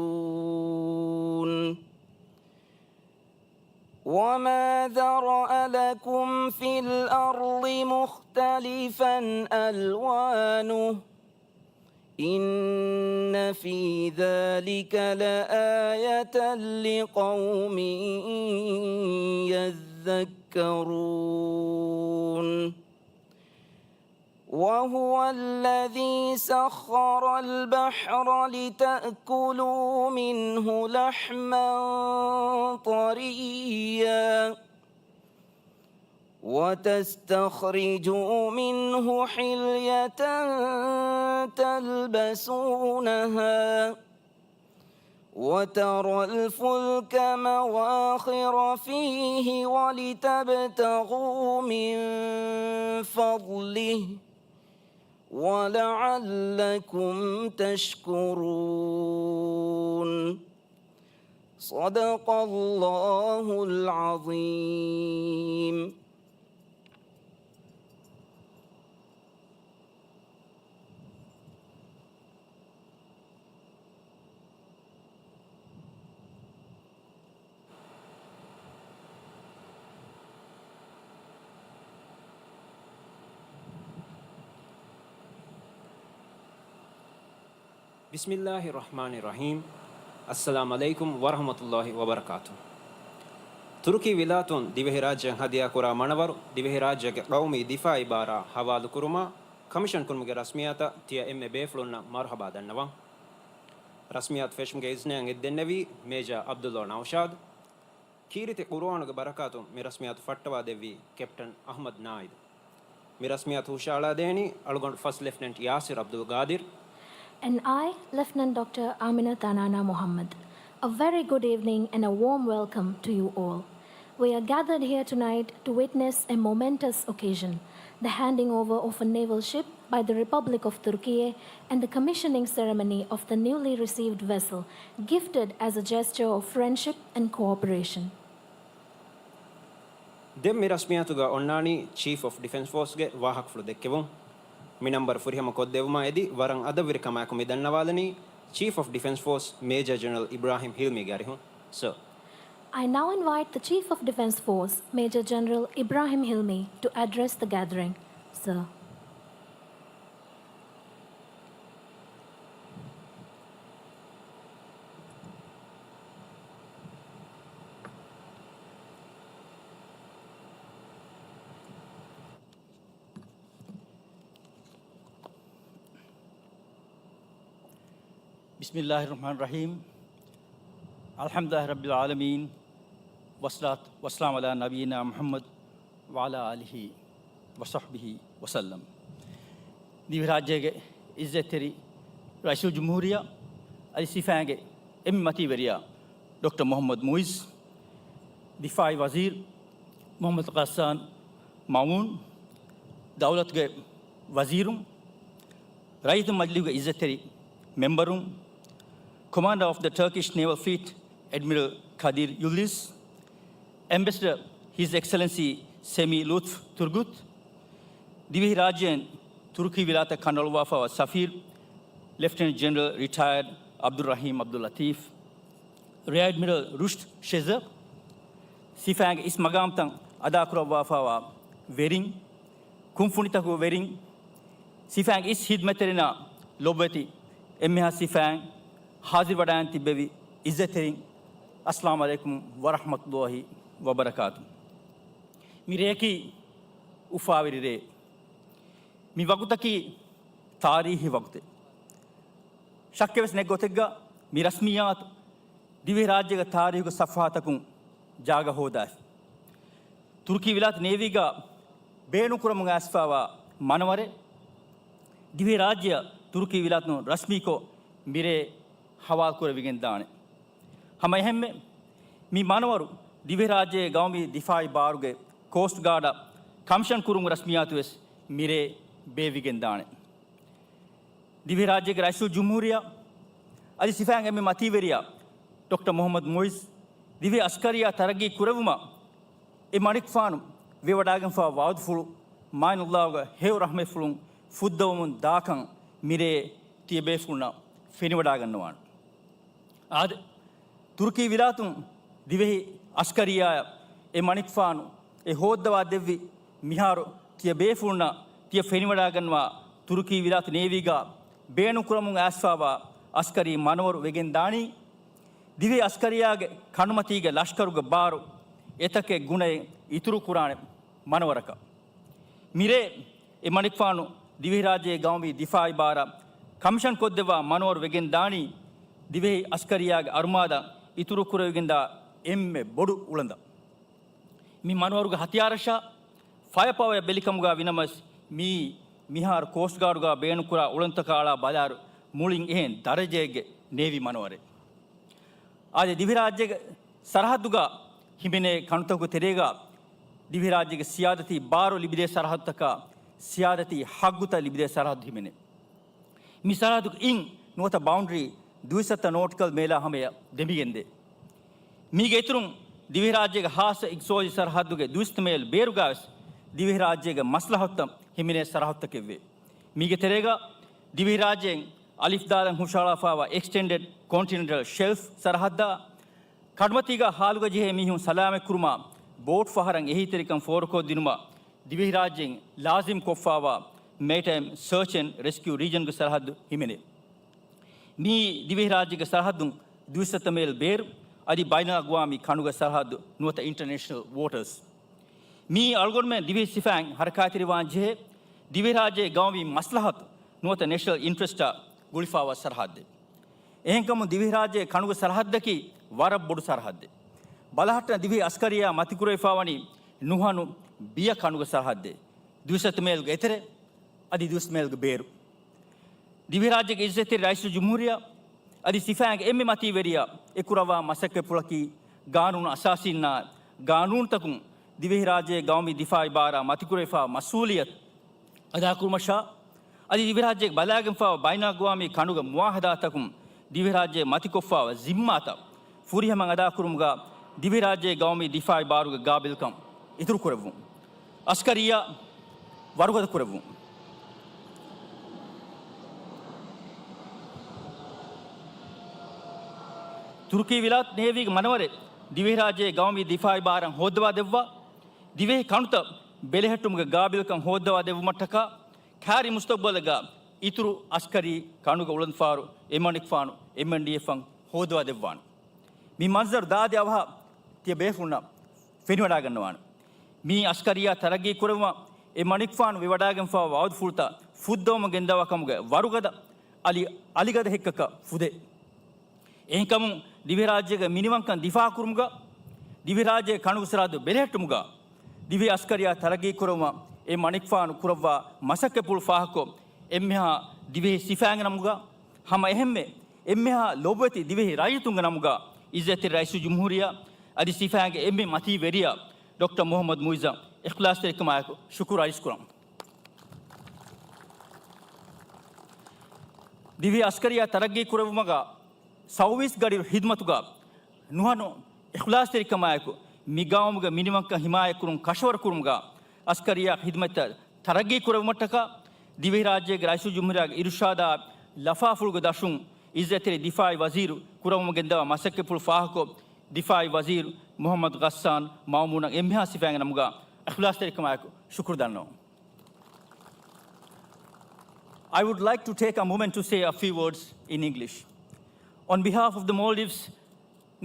يعقلون. وما ذرأ لكم في الأرض مختلفا ألوانه إن في ذلك لآية لقوم يذكرون. وهو الذي سخر البحر لتأكلوا منه لحما طريا وتستخرجوا منه حلية تلبسونها وترى الفلك مواخر فيه ولتبتغوا من فضله ولعلكم تشكرون. صدق الله العظيم. بسم الله الرحمن الرحيم. السلام عليكم ورحمة الله وبركاته. ތުރުކީ ވިލާތުން ދިވެހިރާއްޖެއަށް ހަދިޔާކުރާ މަނަވަރު، ދިވެހިރާއްޖޭގެ ޤައުމީ ދިފާޢީ ބާރާ ހަވާލުކުރުމާ، ކަމިޝަން ކުރުމުގެ ރަސްމިއްޔާތަށް ތިޔަ އެންމެ ބޭފުޅުންނަށް މަރުޙަބާ ދަންނަވަން. ރަސްމިއްޔާތު ފެށުމުގެ އިޒްނަޔަށް އެއްދެންނެވީ މޭޖާ ޢަބްދުﷲ ނައުޝާދު. ކީރިތި ޤުރުއާނުގެ ބަރަކާތުން މި ރަސްމިއްޔާތު ފައްޓަވާ ދެއްވީ ކެޕްޓަން އަޙްމަދު ނާއިދު. މި ރަސްމިއްޔާތު ހުށައަޅާދޭނީ އަޅުގަނޑު ފަސްޓް ލެފްޓިނަންޓް ޔާސިރު ޢަބްދުލް ޤާދިރު. And I, Lieutenant Doctor Aminat Anana Muhammad. A very good evening and a warm welcome to you all. We are gathered here tonight to witness a momentous occasion, the handing over of a naval ship by the Republic of Turkey and the commissioning ceremony of the newly received vessel, gifted as a gesture of friendship and cooperation. ދެން މި ރަސްމިއްޔާތުގަ އޮންނާނީ ޗީފް އޮފް ޑިފެންސް ފޯސްގެ ވާހަކަފުޅު ދެއްކެވުން. މި ނަންބަރު ފުރިހަމަ ކޮށްދެއްވުމާ އެދި ވަރަށް އަދަބުވެރިކަމާއެކު މި ދަންނަވާލަނީ ޗީފް އޮފް ޑިފެންސް ފޯސް މޭޖަރ ޖެނެރަލް އިބްރާހިމް ހިލްމީގެ އަރިހުން. ސަރ. I now invite the Chief of Defence Force, Major General Ibrahim Hilmi, to address the gathering. Sir. بسم الله الرحمن الرحيم. الحمد لله رب العالمين. والصلاة والسلام على نبينا محمد وعلى آله وصحبه وسلم. ދިވެހިރާއްޖޭގެ އިއްޒަތްތެރި ރައީސުލްޖުމްހޫރިއްޔާ އަދި ސިފައިންގެ އެންމެ މަތީވެރިޔާ ޑޮކްޓަރ މުޙައްމަދު މުޢިއްޒު، ދިފާޢީ ވަޒީރު މުޙައްމަދު ޣައްސާން މައުމޫން، ދައުލަތުގެ ވަޒީރުން، ރައްޔިތު މަޖިލީހުގެ އިއްޒަތްތެރި މެމްބަރުން، ކޮމާންޑަރ އޮފް ދަ ޓަރކިޝް ނޭވަލް ފްލީޓް އެޑްމިރަލް ކަދީރް ޔުލްޑިޒް، އެމްބެސެޑަރ ހިޒް އެކްސެލެންސީ ސެމީ ލުތްފު ތުރްގުތު، ދިވެހި ރާއްޖޭން ތުރުކީ ވިލާތަށް ކަނޑައަޅުއްވާފައިވާ ސަފީރު ލެފްޓެނަންޓް ޖެނެރަލް ރިޓަޔާޑް ޢަބްދުއްރަޙީމް ޢަބްދުއްލަޠީފް، ރެއާ އެޑްމިރަލް ރުޝްދް ޝެޒަ، ސިފައިންގެ އިސް މަގާމްތައް އަދާކުރައްވާފައިވާ ވެރިން، ކުންފުނިތަކުގެ ވެރިން، ސިފައިންގެ އިސް ހިދްމަތްތެރިންނާ ލޮބުވެތި އެންމެހާ ސިފައިން، ޙާޟިރުވެވަޑައިގެން ތިއްބެވި އިއްޒަތްތެރިން، އައްސަލާމު ޢަލައިކުމް ވަރަޙްމަތުﷲި ވަބަރަކާތު. މި ރެޔަކީ އުފާވެރި ރެއެއް. މި ވަގުތަކީ ތާރީހީ ވަގުތެއް. ޝައްކެއް ވެސް ނެތް ގޮތެއްގަ މި ރަސްމިއްޔާތު ދިވެހިރާއްޖޭގެ ތާރީހުގެ ސަފްހާތަކުން ޖާގަ ހޯދާފި. ތުރުކީ ވިލާތު ނޭވީގަ ބޭނުންކުރަމުން އައިސްފައިވާ މަނަވަރެއް، ދިވެހިރާއްޖެއަށް ތުރުކީ ވިލާތުން ރަސްމީކޮށް މިރޭ ހަވާލުކުރެވިގެންދާނެ. ހަމަ އެހެންމެ، މި މަނަވަރު ދިވެހިރާއްޖޭގެ ގައުމީ ދިފާޢީ ބާރުގެ ކޯސްޓް ގާޑަށް ކަމިޝަން ކުރުމުގެ ރަސްމިއްޔާތު ވެސް މިރޭ ބޭއްވިގެންދާނެ. ދިވެހިރާއްޖޭގެ ރައީސުލްޖުމްހޫރިއްޔާ އަދި ސިފައިން އެންމެ މަތީވެރިޔާ ޑޮކްޓަރ މުޙައްމަދު މުޢިއްޒު ދިވެހި އަސްކަރިއްޔާ ތަރައްގީ ކުރެއްވުމަށް އެ މަނިކުފާނު ވެވަޑައިގެންފާ ވަޢުދުފުޅު މާތް ﷲގެ ހެޔޮ ރަޙްމަތްފުޅުން ފުއްދަވަމުން ދާކަން މިރޭ ތިޔަބޭފުޅުންނަށް ފެނިވަޑައިގަންނަވާނެ. އާދެ، ތުރުކީ ވިލާތުން ދިވެހި އަސްކަރިއްޔާއަށް އެ މަނިކުފާނު އެ ހޯއްދަވާ ދެއްވި މިހާރު ތިޔަބޭފުޅުންނަށް ތިޔަ ފެނިވަޑައިގަންނަވާ ތުރުކީ ވިލާތު ނޭވީގަ ބޭނުންކުރަމުން އައިސްފައިވާ އަސްކަރީ މަނަވަރު ވެގެންދާނީ، ދިވެހި އަސްކަރިއްޔާގެ ކަނޑުމަތީގެ ލަޝްކަރުގެ ބާރު އެތަކެއް ގުނައެއް އިތުރުކުރާނެ މަނަވަރަކަށް. މިރޭ އެ މަނިކުފާނު ދިވެހިރާއްޖޭގެ ގައުމީ ދިފާޢީ ބާރަށް ކަމިޝަން ކޮށްދެއްވާ މަނަވަރު ވެގެން ދާނީ، ދިވެހި އަސްކަރިއްޔާގެ އަރުމާދަށް އިތުރު ކުރެވިގެންދާ އެންމެ ބޮޑު އުޅަނދަށް. މި މަނަވަރުގެ ހަތިޔާރަށާ ފަޔަ ޕަވަރ ބެލިކަމުގަ ވިނަމަސް، މިއީ މިހާރު ކޯސްޓް ގާޑުގަ ބޭނުންކުރާ އުޅަނދުތަކާ އަޅާ ބަލާއިރު މުޅިން އެހެން ދަރަޖައެއްގެ ނޭވީ މަނަވަރެއް. އާދެ، ދިވެހިރާއްޖޭގެ ސަރަހައްދުގަ ހިމެނޭ ކަނޑުތަކުގެ ތެރޭގަ ދިވެހިރާއްޖޭގެ ސިޔާދަތީ ބާރު ލިބިދޭ ސަރަހައްދުތަކާ ސިޔާދަތީ ހައްގުތައް ލިބިދޭ ސަރަހައްދު ހިމެނޭ. މި ސަރަހައްދުގެ އިން ނުވަތަ ބައުންޑަރީ ދުއިސައްތަ ނޯޓިކަލް މޭލާ ހަމަޔަށް ދެމިގެންދޭ. މީގެ އިތުރުން ދިވެހިރާއްޖޭގެ ހާއްސަ އިގްޒޯޖި ސަރަހައްދުގެ ދުއިސައްތަ މޭލް ބޭރުގަވެސް ދިވެހިރާއްޖޭގެ މަސްލަހަތުތައް ހިމެނޭ ސަރަހައްދުތަކެއްވޭ. މީގެ ތެރޭގަ ދިވެހިރާއްޖޭން އަލިފް ދާލަން ހުށަހަޅާފައިވާ އެކްސްޓެންޑެޑް ކޮންޓިނެންޓަލް ޝެލްފް ސަރަހައްދާ، ކަނޑުމަތީގަ ހާލުގަ ޖެހޭ މީހުން ސަލާމަތްކުރުމަށް ބޯޓް ފަހަރަށް އެހީތެރިކަން ފޯރުކޮށްދިނުމަށް ދިވެހިރާއްޖޭން ލާޒިމް ކޮށްފައިވާ މެރިޓައިމް ސަރޗް އެންޑް ރެސްކިއު ރީޖަންގެ ސަރަހައްދު ހިމެނޭ. މިއީ ދިވެހިރާއްޖޭގެ ސަރަހައްދުން ދުއިސައްތަ މޭލް ބޭރު އަދި ބައިނަލްއަގްވާމީ ކަނޑުގެ ސަރަހައްދު ނުވަތަ އިންޓަރނޭޝަނަލް ވޯޓަރސް. މިއީ އަޅުގަނޑުމެން ދިވެހި ސިފައިން ހަރަކާތްތެރިވާން ޖެހޭ ދިވެހިރާއްޖޭގެ ގައުމީ މަސްލަހަތު ނުވަތަ ނޭޝަނަލް އިންޓްރެސްޓާ ގުޅިފައިވާ ސަރަހައްދެއް. އެހެންކަމުން ދިވެހިރާއްޖޭގެ ކަނޑުގެ ސަރަހައްދަކީ ވަރަށް ބޮޑު ސަރަހައްދެއް. ބަލަހައްޓަން ދިވެހި އަސްކަރިއްޔާ މަތިކުރެވިފައިވަނީ ނުހަނު ބިޔަ ކަނޑުގެ ސަރަހައްދެއް. ދުއިސައްތަ މޭލްގެ އެތެރެ އަދި ދުއިސައްތަ މޭލްގެ ބޭރު. ދިވެހިރާއްޖޭގެ އިއްޒަތްތެރި ރައީސުލްޖުމްހޫރިއްޔާ އަދި ސިފައިންގެ އެންމެ މަތީވެރިޔާ އެ ކުރައްވާ މަސައްކަތްޕުޅަކީ ގާނޫނު އަސާސީންނާ ގާނޫނުތަކުން ދިވެހިރާއްޖޭގެ ގައުމީ ދިފާޢީ ބާރާ މަތިކުރެވިފާ މަސްއޫލިއްޔަތު އަދާކުރުމަށާ އަދި ދިވެހިރާއްޖޭގެ ބަލާގެންފާވާ ބައިނަލްއަގްވާމީ ކަނޑުގެ މުޢާހަދާތަކުން ދިވެހިރާއްޖޭ މަތިކޮށްފާވާ ޒިންމާތައް ފުރިހަމައިން އަދާކުރުމުގަ ދިވެހިރާއްޖޭގެ ގައުމީ ދިފާޢީ ބާރުގެ ގާބިލްކަން އިތުރުކުރެއްވުން. އަސްކަރިއްޔާ ވަރުގަދަކުރެއްވުން. ތުރުކީ ވިލާތު ނޭވީގެ މަނަވަރެއް ދިވެހިރާއްޖޭގެ ގައުމީ ދިފާޢީ ބާރަށް ހޯއްދަވާ ދެއްވާ، ދިވެހި ކަނޑުތައް ބެލެހެއްޓުމުގެ ގާބިލްކަން ހޯއްދަވާ ދެއްވުމަށްޓަކާ، ކާރި މުސްތަޤްބަލެއްގަ އިތުރު އަސްކަރީ ކަނޑުގެ އުޅަނދުފަހަރު އެމަނިކުފާނު އެމްއެންޑީއެފްއަށް ހޯއްދަވާ ދެއްވާނެ. މި މަންޒަރު ދާދި އަވަހަށް ތިޔަ ބޭފުޅުންނަށް ފެނިވަޑައިގަންނަވާނެ. މިއީ އަސްކަރިއްޔާ ތަރައްގީ ކުރެއްވުމަށް އެ މަނިކުފާނު ވެވަޑައިގެންފާވާ ވަޢުދުފުޅުތައް ފުއްދަވަމުން ގެންދަވާ ކަމުގެ ވަރުގަދަ އަލި، އަލިގަދަ ހެއްކަކަށް ފުދޭ. އެހެންކަމުން ދިވެހިރާއްޖޭގެ މިނިވަންކަން ދިފާޢުކުރުމުގަ، ދިވެހިރާއްޖޭގެ ކަނޑުގެ ސަރަހައްދު ބެލެހެއްޓުމުގަ، ދިވެހި އަސްކަރިއްޔާ ތަރައްގީ ކުރެއްވުމަށް އެ މަނިކުފާނު ކުރައްވާ މަސައްކަތްޕުޅު ފާހަގަކޮށް، އެންމެހާ ދިވެހި ސިފައިންގެ ނަމުގަ، ހަމަ އެހެންމެ އެންމެހާ ލޮބުވެތި ދިވެހި ރައްޔިތުންގެ ނަމުގަ އިއްޒަތްތެރި ރައީސުލްޖުމްހޫރިއްޔާ އަދި ސިފައިންގެ އެންމެ މަތީވެރިޔާ ޑޮކްޓަރ މުޙައްމަދު މުޢިއްޒަށް އިޚްލާޞްތެރިކަމާއެކު ޝުކުރު އަރިސްކުރަން. ދިވެހި އަސްކަރިއްޔާ ތަރައްގީ ކުރެއްވުމުގަ ސައުވީސް ގަޑި ޚިދްމަތުގަ ނުހަނު އިޚްލާޞްތެރިކަމާއެކު މި ގައުމުގެ މިނިވަންކަން ހިމާޔަތްކުރުން ކަށަވަރުކުރުމުގަ އަސްކަރިއްޔާ ޚިދްމަތްތައް ތަރައްގީ ކުރެއްވުމަށްޓަކާ ދިވެހިރާއްޖޭގެ ރައީސުލްޖުމްހޫރިއްޔާގެ އިރުޝާދާ ލަފާފުޅުގެ ދަށުން އިއްޒަތްތެރި ދިފާޢީ ވަޒީރު ކުރައްވުމަށް ގެންދަވާ މަސައްކަތްޕުޅު ފާހަގަކޮށް، ދިފާޢީ ވަޒީރު މުޙައްމަދު ޣައްސާން މައުމޫނަށް އެންމެހާ ސިފައިންގެ ނަމުގަ އިޚްލާޞްތެރިކަމާއެކު ޝުކުރު ދަންނަވަން. I would like to take a moment to say a few words in English. On behalf of the Maldives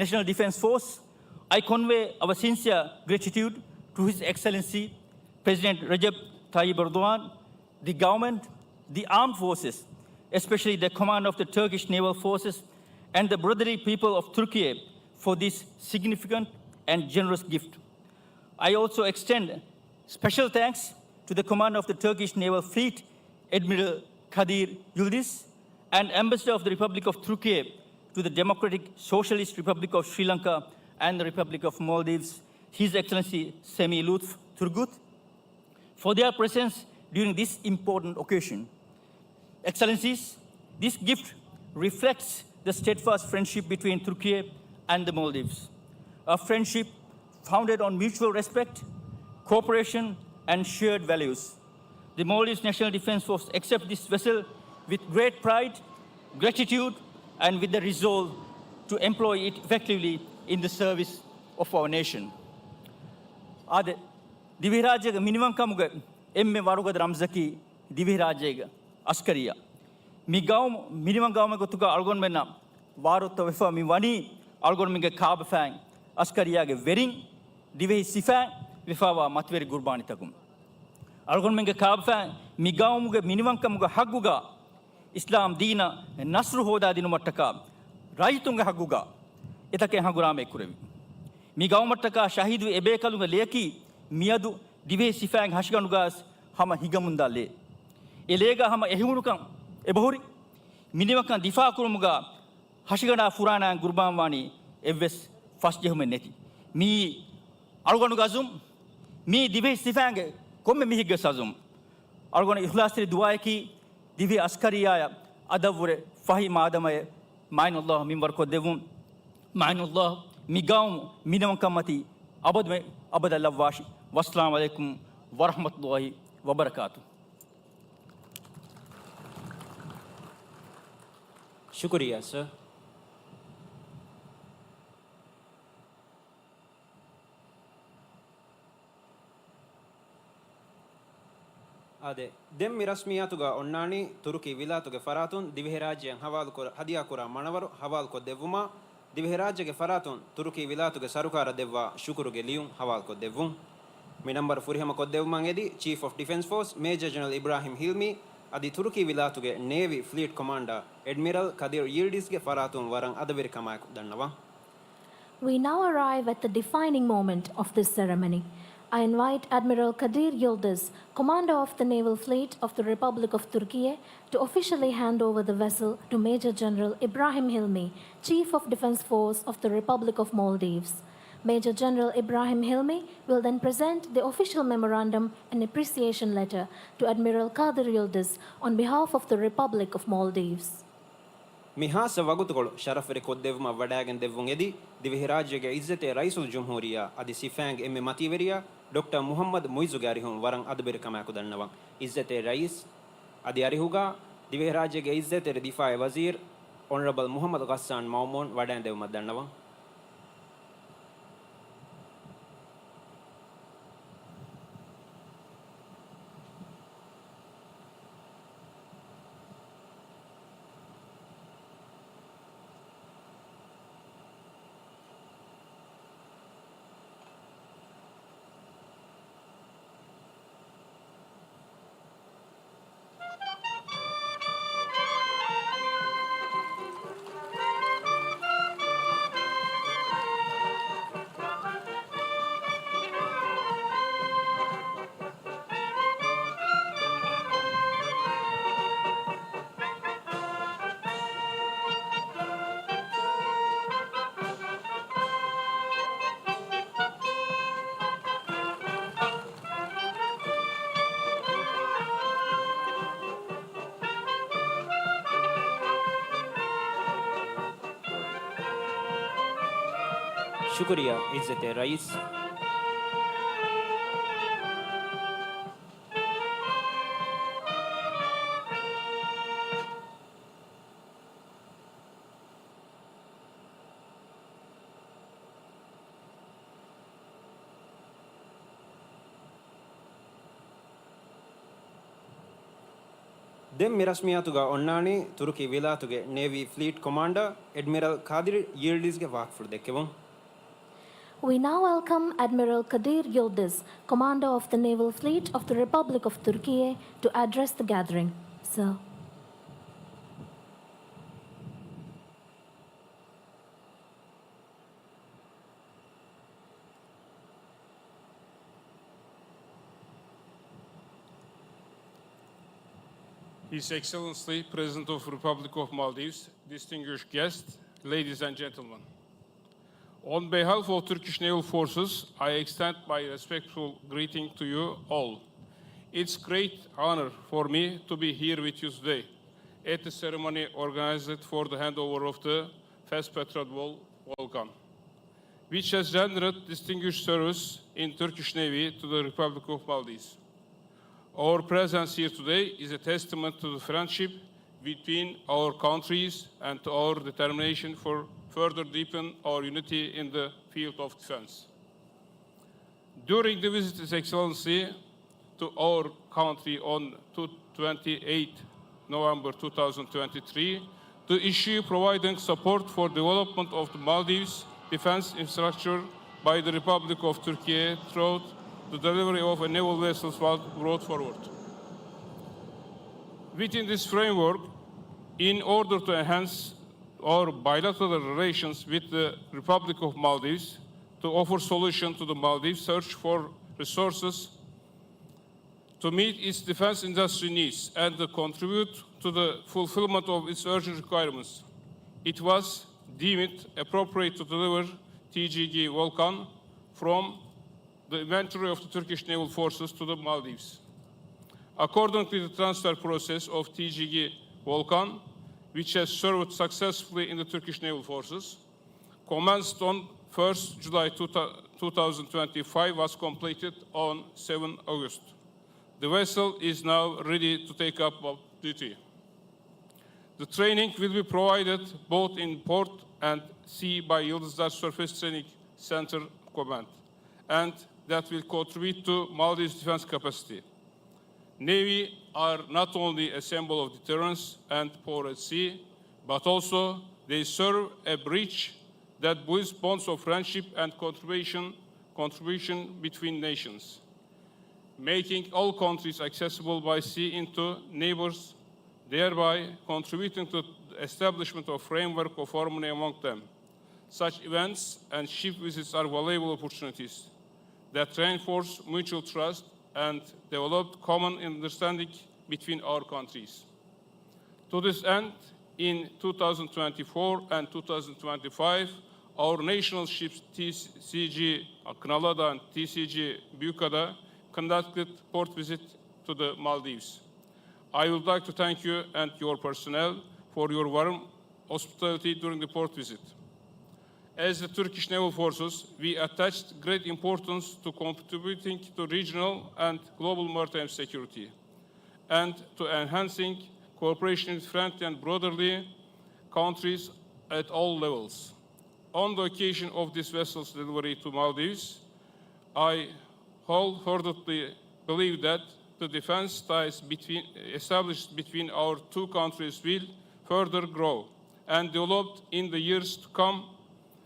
National Defense Force, I convey our sincere gratitude to His Excellency President Recep Tayyip Erdogan, the government, the armed forces, especially the commander of the Turkish naval forces, and the brotherly people of Turkey for this significant and generous gift. I also extend special thanks to the commander of the Turkish naval fleet, Admiral Kadir Yildiz, and Ambassador of the Republic of Turkey to the Democratic Socialist Republic of Sri Lanka and the Republic of Maldives, His Excellency Semih Lutf Turgut, for their presence during this important occasion. Excellencies, this gift reflects the steadfast friendship between Turkey and the Maldives, a friendship founded on mutual respect, cooperation, and shared values. The Maldives National Defense Force accepts this vessel with great pride, gratitude, and with the resolve to employ it effectively in the service of our nation. އާދެ، ދިވެހިރާއްޖޭގެ މިނިވަންކަމުގެ އެންމެ ވަރުގަދަ ރަމްޒަކީ ދިވެހިރާއްޖޭގެ އަސްކަރިއްޔާ. މި ގައުމު މިނިވަން ގައުމެއް ގޮތުގަ އަޅުގަނޑުމެންނަށް ވާރުތަ ވެފަ މި ވަނީ އަޅުގަނޑުމެންގެ ކާބަފައިން އަސްކަރިއްޔާގެ ވެރިން ދިވެހި ސިފައިން ވެފަވާ މަތިވެރި ގުރުބާނީތަކުން. އަޅުގަނޑުމެންގެ ކާބަފައިން މި ގައުމުގެ މިނިވަންކަމުގެ ހައްގުގަ އިސްލާމް ދީނަށް ނަޞްރު ހޯދާދިނުމަށްޓަކާ ރައްޔިތުންގެ ހައްގުގަ އެތަކެއް ހަނގުރާމައެއް ކުރެވި. މި ގައުމަށްޓަކާ ޝަހީދުވި އެބޭކަލުންގެ ލެޔަކީ މިއަދު ދިވެހި ސިފައިންގެ ހަށިގަނޑުގަސް ހަމަ ހިގަމުންދާ ލޭ. އެ ލޭގަ ހަމަ އެހެންވުނުކަން އެބަހުރި. މިނިވަންކަން ދިފާޢުކުރުމުގަ ހަށިގަނޑާ ފުރާނައިން ގުރުބާންވާނީ އެއްވެސް ފަސްޖެހުމެއް ނެތި. މިއީ އަޅުގަނޑުގެ އަޒުމް، މިއީ ދިވެހި ސިފައިންގެ ކޮންމެ މީހެއްގެ އަޒުމް. އަޅުގަނޑު އިޚްލާޞްތެރި ދުޢާއަކީ ދިވެހި އަސްކަރިއްޔާއަށް އަދަށްވުރެ ފަހި މާދަމައެއް މާތް ﷲ މިންވަރުކޮށްދެއްވުން. މާތް ﷲ މި ގައުމު މިނިވަންކަންމަތީ އަބަދުމެ އަބަދަށް ލައްވާށި. ވައްސަލާމު ޢަލައިކުމް ވަރަޙްމަތުﷲ ވަބަރަކާތު. ޝުކުރިއްޔާ ސަރ. އާދެ، ދެން މި ރަސްމިއްޔާތުގަ އޮންނާނީ ތުރުކީ ވިލާތުގެ ފަރާތުން ދިވެހިރާއްޖެއަށް ހަވާލުކުރ-، ހަދިޔާކުރާ މަނަވަރު ހަވާލުކޮށްދެއްވުމަށް. ދިވެހިރާއްޖޭގެ ފަރާތުން ތުރުކީ ވިލާތުގެ ސަރުކާރަށް ދެއްވާ ޝުކުރުގެ ލިޔުން ހަވާލުކޮށްދެއްވުން. މި ނަންބަރު ފުރިހަމަކޮށްދެއްވުމަށް އެދި، ޗީފް އޮފް ޑިފެންސް ފޯސް މޭޖަރ ޖެނެރަލް އިބްރާހިމް ހިލްމީ އަދި ތުރުކީ ވިލާތުގެ ނޭވީ ފްލީޓް ކޮމާންޑާ އެޑްމިރަލް ކަދީރް ޔިލްޑިޒްގެ ފަރާތުން ވަރަށް އަދަބެރިކަމާއެކު ދަންނަވަން. We now arrive at the defining moment of this ceremony. I invite Admiral Kadir Yildiz, Commander of the Naval Fleet of the Republic of Türkiye, to officially hand over the vessel to Major General Ibrahim Hilmi, Chief of Defense Force of the Republic of Maldives. Major General Ibrahim Hilmi will then present the official memorandum and appreciation letter to Admiral Kadir Yildiz on behalf of the Republic of Maldives. މި ހާއްސަ ވަގުތުކޮޅު ޝަރަފްވެރި ކޮށްދެއްވުމަށް ވަޑައިގެން ދެއްވުން އެދި، ދިވެހިރާއްޖޭގެ އިއްޒަތްތެރި ރައީސުލްޖުމްހޫރިއްޔާ އަދި ސިފައިންގެ އެންމެ މަތީވެރިޔާ ޑޮކްޓަރ މުޙައްމަދު މުޢިއްޒުގެ އަރިހުން ވަރަށް އަދަބެރިކަމާއެކު ދަންނަވަން. އިއްޒަތްތެރި ރައީސް އަދި އަރިހުގަ ދިވެހިރާއްޖޭގެ އިއްޒަތްތެރި ދިފާޢީ ވަޒީރު އޮނަރަބަލް މުޙައްމަދު ޣައްސާން މައުމޫން ވަޑައިންދެވުމަށް ދަންނަވަން. ޝުކުރިއްޔާ، އިއްޒަތްތެރި ރައީސް. ދެން މި ރަސްމިއްޔާތުގަ އޮންނާނީ ތުރުކީ ވިލާތުގެ ނޭވީ ފްލީޓް ކޮމާންޑަރ އެޑްމިރަލް ކާދިރި ޔިލްޑިޒްގެ ވާހަކަފުޅު ދެއްކެވުން. We now welcome Admiral Kadir Yildiz, Commander of the Naval Fleet of the Republic of Türkiye, to address the gathering. Sir. His Excellency, President of Republic of Maldives, distinguished guests, ladies and gentlemen. On behalf of Turkish Naval Forces, I extend my respectful greeting to you all. It's great honor for me to be here with you today at the ceremony organized for the handover of the Fes Petrol Wol-, Volcan, which has rendered distinguished service in Turkish Navy to the Republic of Maldives. Our presence here today is a testament to the friendship between our countries and to our determination for further deepen our unity in the field of defense. During the visit, His Excellency, to our country on two, twenty-eighth November two thousand twenty-three, to issue providing support for development of the Maldives defense infrastructure by the Republic of Turkey throughout the delivery of a naval vessels was brought forward. Within this framework, in order to enhance our bilateral relations with the Republic of Maldives, to offer solution to the Maldives search for resources to meet its defense industry needs and to contribute to the fulfillment of its urgent requirements, it was deemed appropriate to deliver T G G Volcan from the inventory of the Turkish Naval Forces to the Maldives. Accordingly, the transfer process of T G G Volcan, which has served successfully in the Turkish Naval Forces, commenced on first July two thousand twenty-five, was completed on seven August. The vessel is now ready to take up duty. The training will be provided both in port and sea by Yıldızlar Surface Training Center Command, and that will contribute to Maldives' defense capacity. Navy are not only a symbol of deterrence and power at sea, but also they serve a bridge that builds bonds of friendship and contribution, contribution between nations, making all countries accessible by sea into neighbors, thereby contributing to the establishment of framework of harmony among them. Such events and ship visits are valuable opportunities that reinforce mutual trust and develop common understanding between our countries. To this end, in two thousand twenty-four and two thousand twenty-five, our national ships T C G Kınalıada and T C G Büyükada conducted port visit to the Maldives. I would like to thank you and your personnel for your warm hospitality during the port visit. As the Turkish Naval Forces, we attached great importance to contributing to regional and global maritime security and to enhancing cooperation with friendly and brotherly countries at all levels. On the occasion of this vessel's delivery to Maldives, I wholeheartedly believe that the defense ties between, established between our two countries will further grow and develop in the years to come,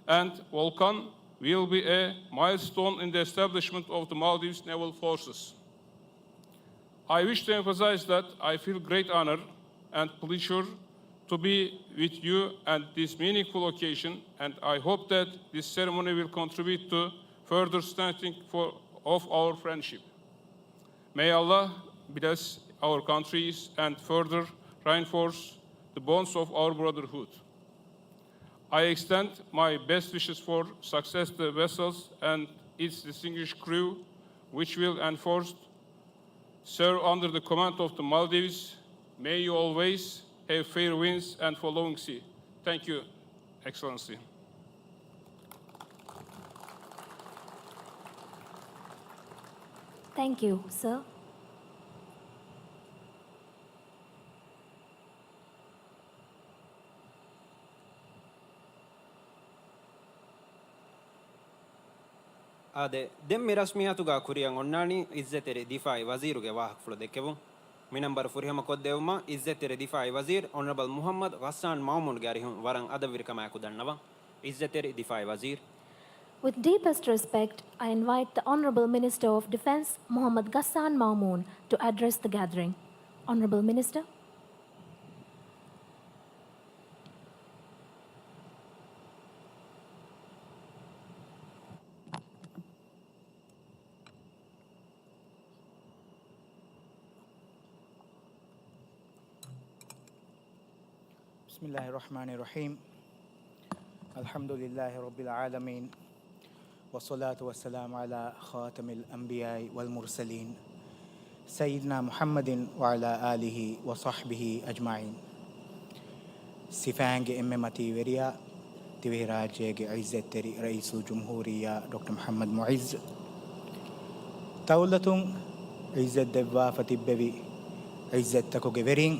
and Volcan will be a milestone in the establishment of the Maldives Naval Forces. I wish to emphasize that I feel great honor and pleasure to be with you at this meaningful occasion, and I hope that this ceremony will contribute to further strengthening for, of our friendship. May Allah bless our countries and further reinforce the bonds of our brotherhood. I extend my best wishes for success to the vessels and its distinguished crew, which will enforce serve under the command of the Maldives. May you always have fair winds and following sea. Thank you, Excellency. Thank you, sir. އާދެ، ދެން މި ރަސްމިއްޔާތުގަ ކުރިއަށް އޮންނާނީ އިއްޒަތްތެރި ދިފާއީ ވަޒީރުގެ ވާހަކަފުޅު ދެއްކެވުން. މި ނަންބަރު ފުރިހަމަ ކޮށްދެއްވުމަށް އިއްޒަތްތެރި ދިފާއީ ވަޒީރު އޮނަރަބަލް މުޙައްމަދު ޣައްސާން މައުމޫންގެ އަރިހުން ވަރަށް އަދަބުވެރިކަމާއެކު ދަންނަވަން. އިއްޒަތްތެރި ދިފާއީ ވަޒީރު. With deepest respect, I invite the Honorable Minister of Defence, Muhammad Ghassan Mamoon, to address the gathering. Honorable Minister. بسم الله الرحمن الرحيم. الحمد لله رب العالمين. والصلاة والسلام على خاتم الأنبياء والمرسلين سيدنا محمد وعلى آله وصحبه أجمعين. ސިފައިންގެ އެންމެ މަތީވެރިޔާ، ދިވެހިރާއްޖޭގެ އިއްޒަތްތެރި ރައީސުލްޖުމްހޫރިއްޔާ ޑޮކްޓަރ މުޙައްމަދު މުޢިއްޒު، ދައުލަތުން އިއްޒަތް ދެއްވާފަ ތިއްބެވި އިއްޒަތްތަކުގެ ވެރިން،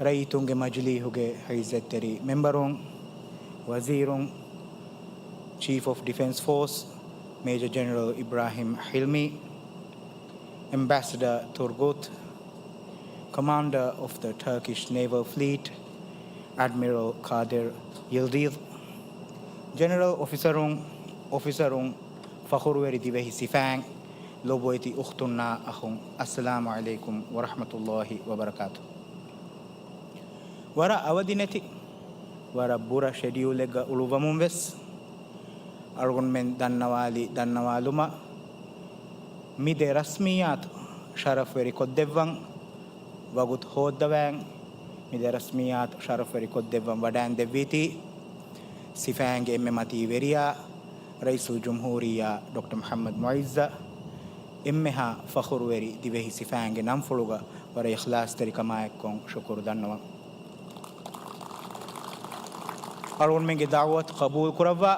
ރައްޔިތުންގެ މަޖިލީހުގެ އިއްޒަތްތެރި މެމްބަރުން، ވަޒީރުން، ޗީފް އޮފް ޑިފެންސް ފޯސް މޭޖަރ ޖެނެރަލް އިބްރާހިމް ޙިލްމީ، އެމްބެސެޑަރ ތުރްގުތް، Commander of the Turkish Naval Fleet, އެޑްމިރަލް ޤާދިރު ޔިލްދީޒް، ޖެނެރަލް އޮފިސަރުން، އޮފިސަރުން، ފަޚުރުވެރި ދިވެހި ސިފައިން، ލޮބުވެތި އުޚްތުންނާ އަޚުން، އައްސަލާމު ޢަލައިކުމް ވަރަޙްމަތުﷲ ވަބަރަކާތު. ވަރަށް އަވަދިނެތި، ވަރަށް ބުރަ ޝެޑިއުލެއްގަ އުޅުއްވަމުން ވެސް، އަޅުގަނޑުމެން ދަންނަވާލި ދަންނަވާލުމަށް، މި ދެ ރަސްމިއްޔާތު ޝަރަފްވެރި ކޮށްދެއްވަން ވަގުތު ހޯއްދަވައިން، މި ދެ ރަސްމިއްޔާތު ޝަރަފްވެރި ކޮށްދެއްވަން ވަޑައިން ދެއްވީތީ، ސިފައިންގެ އެންމެ މަތީ ވެރިޔާ، ރައީސުލްޖުމްހޫރިއްޔާ ޑޮކްޓަރ މުޙައްމަދު މުޢިއްޒަށް، އެންމެހާ ފަޚުރުވެރި ދިވެހި ސިފައިންގެ ނަންފުޅުގަ ވަރަށް އިޚްލާޞްތެރިކަމާއެކު ޝުކުރު ދަންނަވަން. އަޅުގަނޑުމެންގެ ދަޢުވަތު ޤަބޫލު ކުރައްވާ،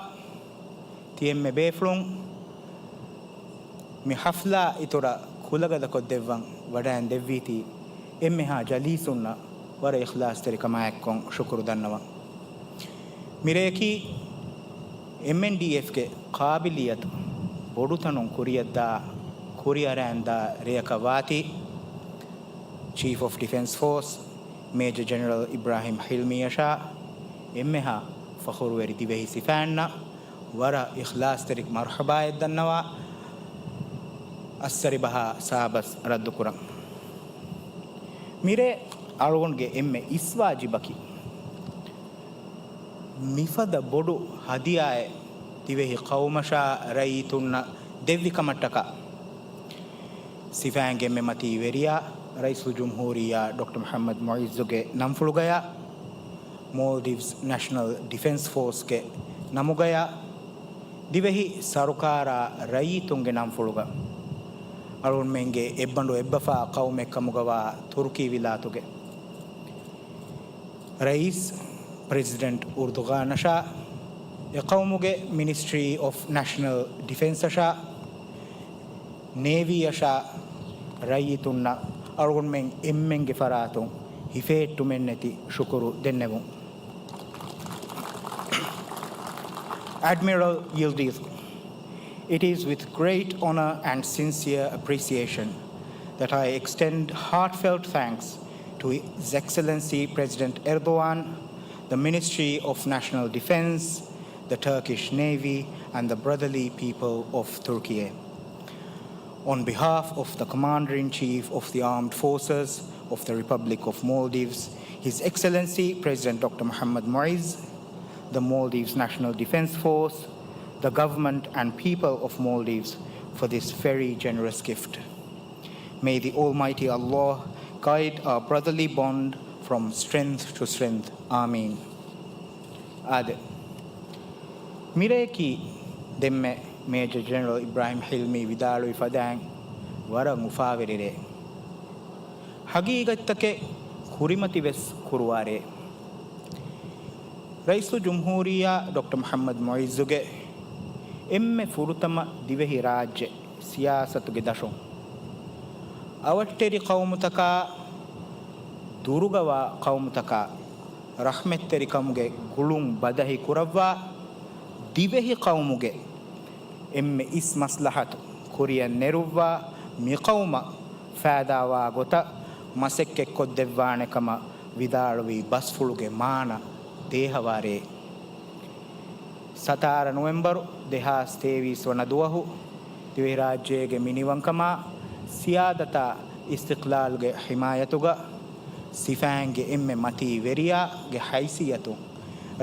ތި އެންމެ ބޭފުޅުން މި ޙަފްލާ އިތުރަށް ކުލަގަދަކޮށްދެއްވަން ވަޑައިން ދެއްވީތީ، އެންމެހާ ޖަލީސުންނަށް ވަރަށް އިޚްލާޞްތެރިކަމާއެކު ޝުކުރު ދަންނަވަން. މިރެޔަކީ އެމްއެންޑީއެފްގެ ޤާބިލިއްޔަތު ބޮޑުތަނުން ކުރިއަށްދާ، ކުރިއަރައިންދާ ރެޔަކަށް ވާތީ، ޗީފް އޮފް ޑިފެންސް ފޯސް މޭޖަރ ޖެނެރަލް އިބްރާހިމް ޙިލްމީއަށާ އެންމެހާ ފަޚުރުވެރި ދިވެހި ސިފައިންނަށް ވަރަށް އިޚްލާޞްތެރި މަރުޙަބާއެއް ދަންނަވާ، އައްސަރިބަހާ ސާބަސް ރައްދުކުރަން. މިރޭ އަޅުގަނޑުގެ އެންމެ އިސް ވާޖިބަކީ، މިފަދަ ބޮޑު ހަދިޔާއެއް ދިވެހި ޤައުމަށާ ރައްޔިތުންނަށް ދެއްވި ކަމަށްޓަކާ، ސިފައިންގެ އެންމެ މަތީ ވެރިޔާ، ރައީސުލްޖުމްހޫރިއްޔާ ޑޮކްޓަރ މުޙައްމަދު މުޢިއްޒުގެ ނަންފުޅުގަޔާ، މޯލްޑިވްސް ނެޝަނަލް ޑިފެންސް ފޯސްގެ ނަމުގަޔާ، ދިވެހި ސަރުކާރާ ރައްޔިތުންގެ ނަންފުޅުގަ، އަޅުގަނޑުމެންގެ އެއްބަނޑު އެއްބަފާ ޤައުމެއް ކަމުގަވާ ތުރުކީ ވިލާތުގެ ރައީސް ޕްރެޒިޑެންޓް އުރްދުޣާނަށާ، އެ ޤައުމުގެ މިނިސްޓްރީ އޮފް ނެޝަނަލް ޑިފެންސަށާ، ނޭވީއަށާ، ރައްޔިތުންނަށް އަޅުގަނޑުމެން އެންމެންގެ ފަރާތުން ހިފޭއްޓުމެއްނެތި ޝުކުރު ދެންނެވުން. Admiral Yildiz, it is with great honor and sincere appreciation that I extend heartfelt thanks to His Excellency President Erdogan, the Ministry of National Defense, the Turkish Navy, and the brotherly people of Türkiye. On behalf of the Commander-in-Chief of the Armed Forces of the Republic of Maldives, His Excellency President Doctor Mohamed Moiz, the Maldives National Defense Force, the government and people of Maldives for this very generous gift. May the Almighty Allah guide our brotherly bond from strength to strength. Ameen. އާދެ، މިރެޔަކީ ދެންމެ މޭޖަރ ޖެނެރަލް އިބްރާހިމް ހިލްމީ ވިދާޅުވި ފަދައިން ވަރަށް އުފާވެރި ރެއެއް. ހަގީގަތްތަކެއް ކުރިމަތިވެސް ކުރުވާ ރެއެއް. ރައީސުލްޖުމްހޫރިއްޔާ ޑޮކްޓަރ މުޙައްމަދު މުޢިއްޒުގެ އެންމެ ފުރަތަމަ ދިވެހި ރާއްޖެ ސިޔާސަތުގެ ދަށުން އަވަށްޓެރި ޤައުމުތަކާ ދުރުގަވާ ޤައުމުތަކާ ރަޙްމަތްތެރިކަމުގެ ގުޅުން ބަދަހި ކުރައްވާ، ދިވެހި ޤައުމުގެ އެންމެ އިސް މަސްލަހަތު ކުރިއަށް ނެރުއްވާ، މިޤައުމަށް ފައިދާވާ ގޮތަށް މަސައްކަތްކޮށްދެއްވާނެ ކަމަށް ވިދާޅުވި ބަސްފުޅުގެ މާނަ ދޭހަވާރޭ. ސަތާރަ ނޮވެމްބަރު ދެހާސް ތޭވީސް ވަނަ ދުވަހު ދިވެހިރާއްޖޭގެ މިނިވަންކަމާ ސިޔާދަތާ އިސްތިޤްލާލްގެ ޙިމާޔަތުގަ ސިފައިންގެ އެންމެ މަތީ ވެރިޔާގެ ހައިސިއްޔަތުން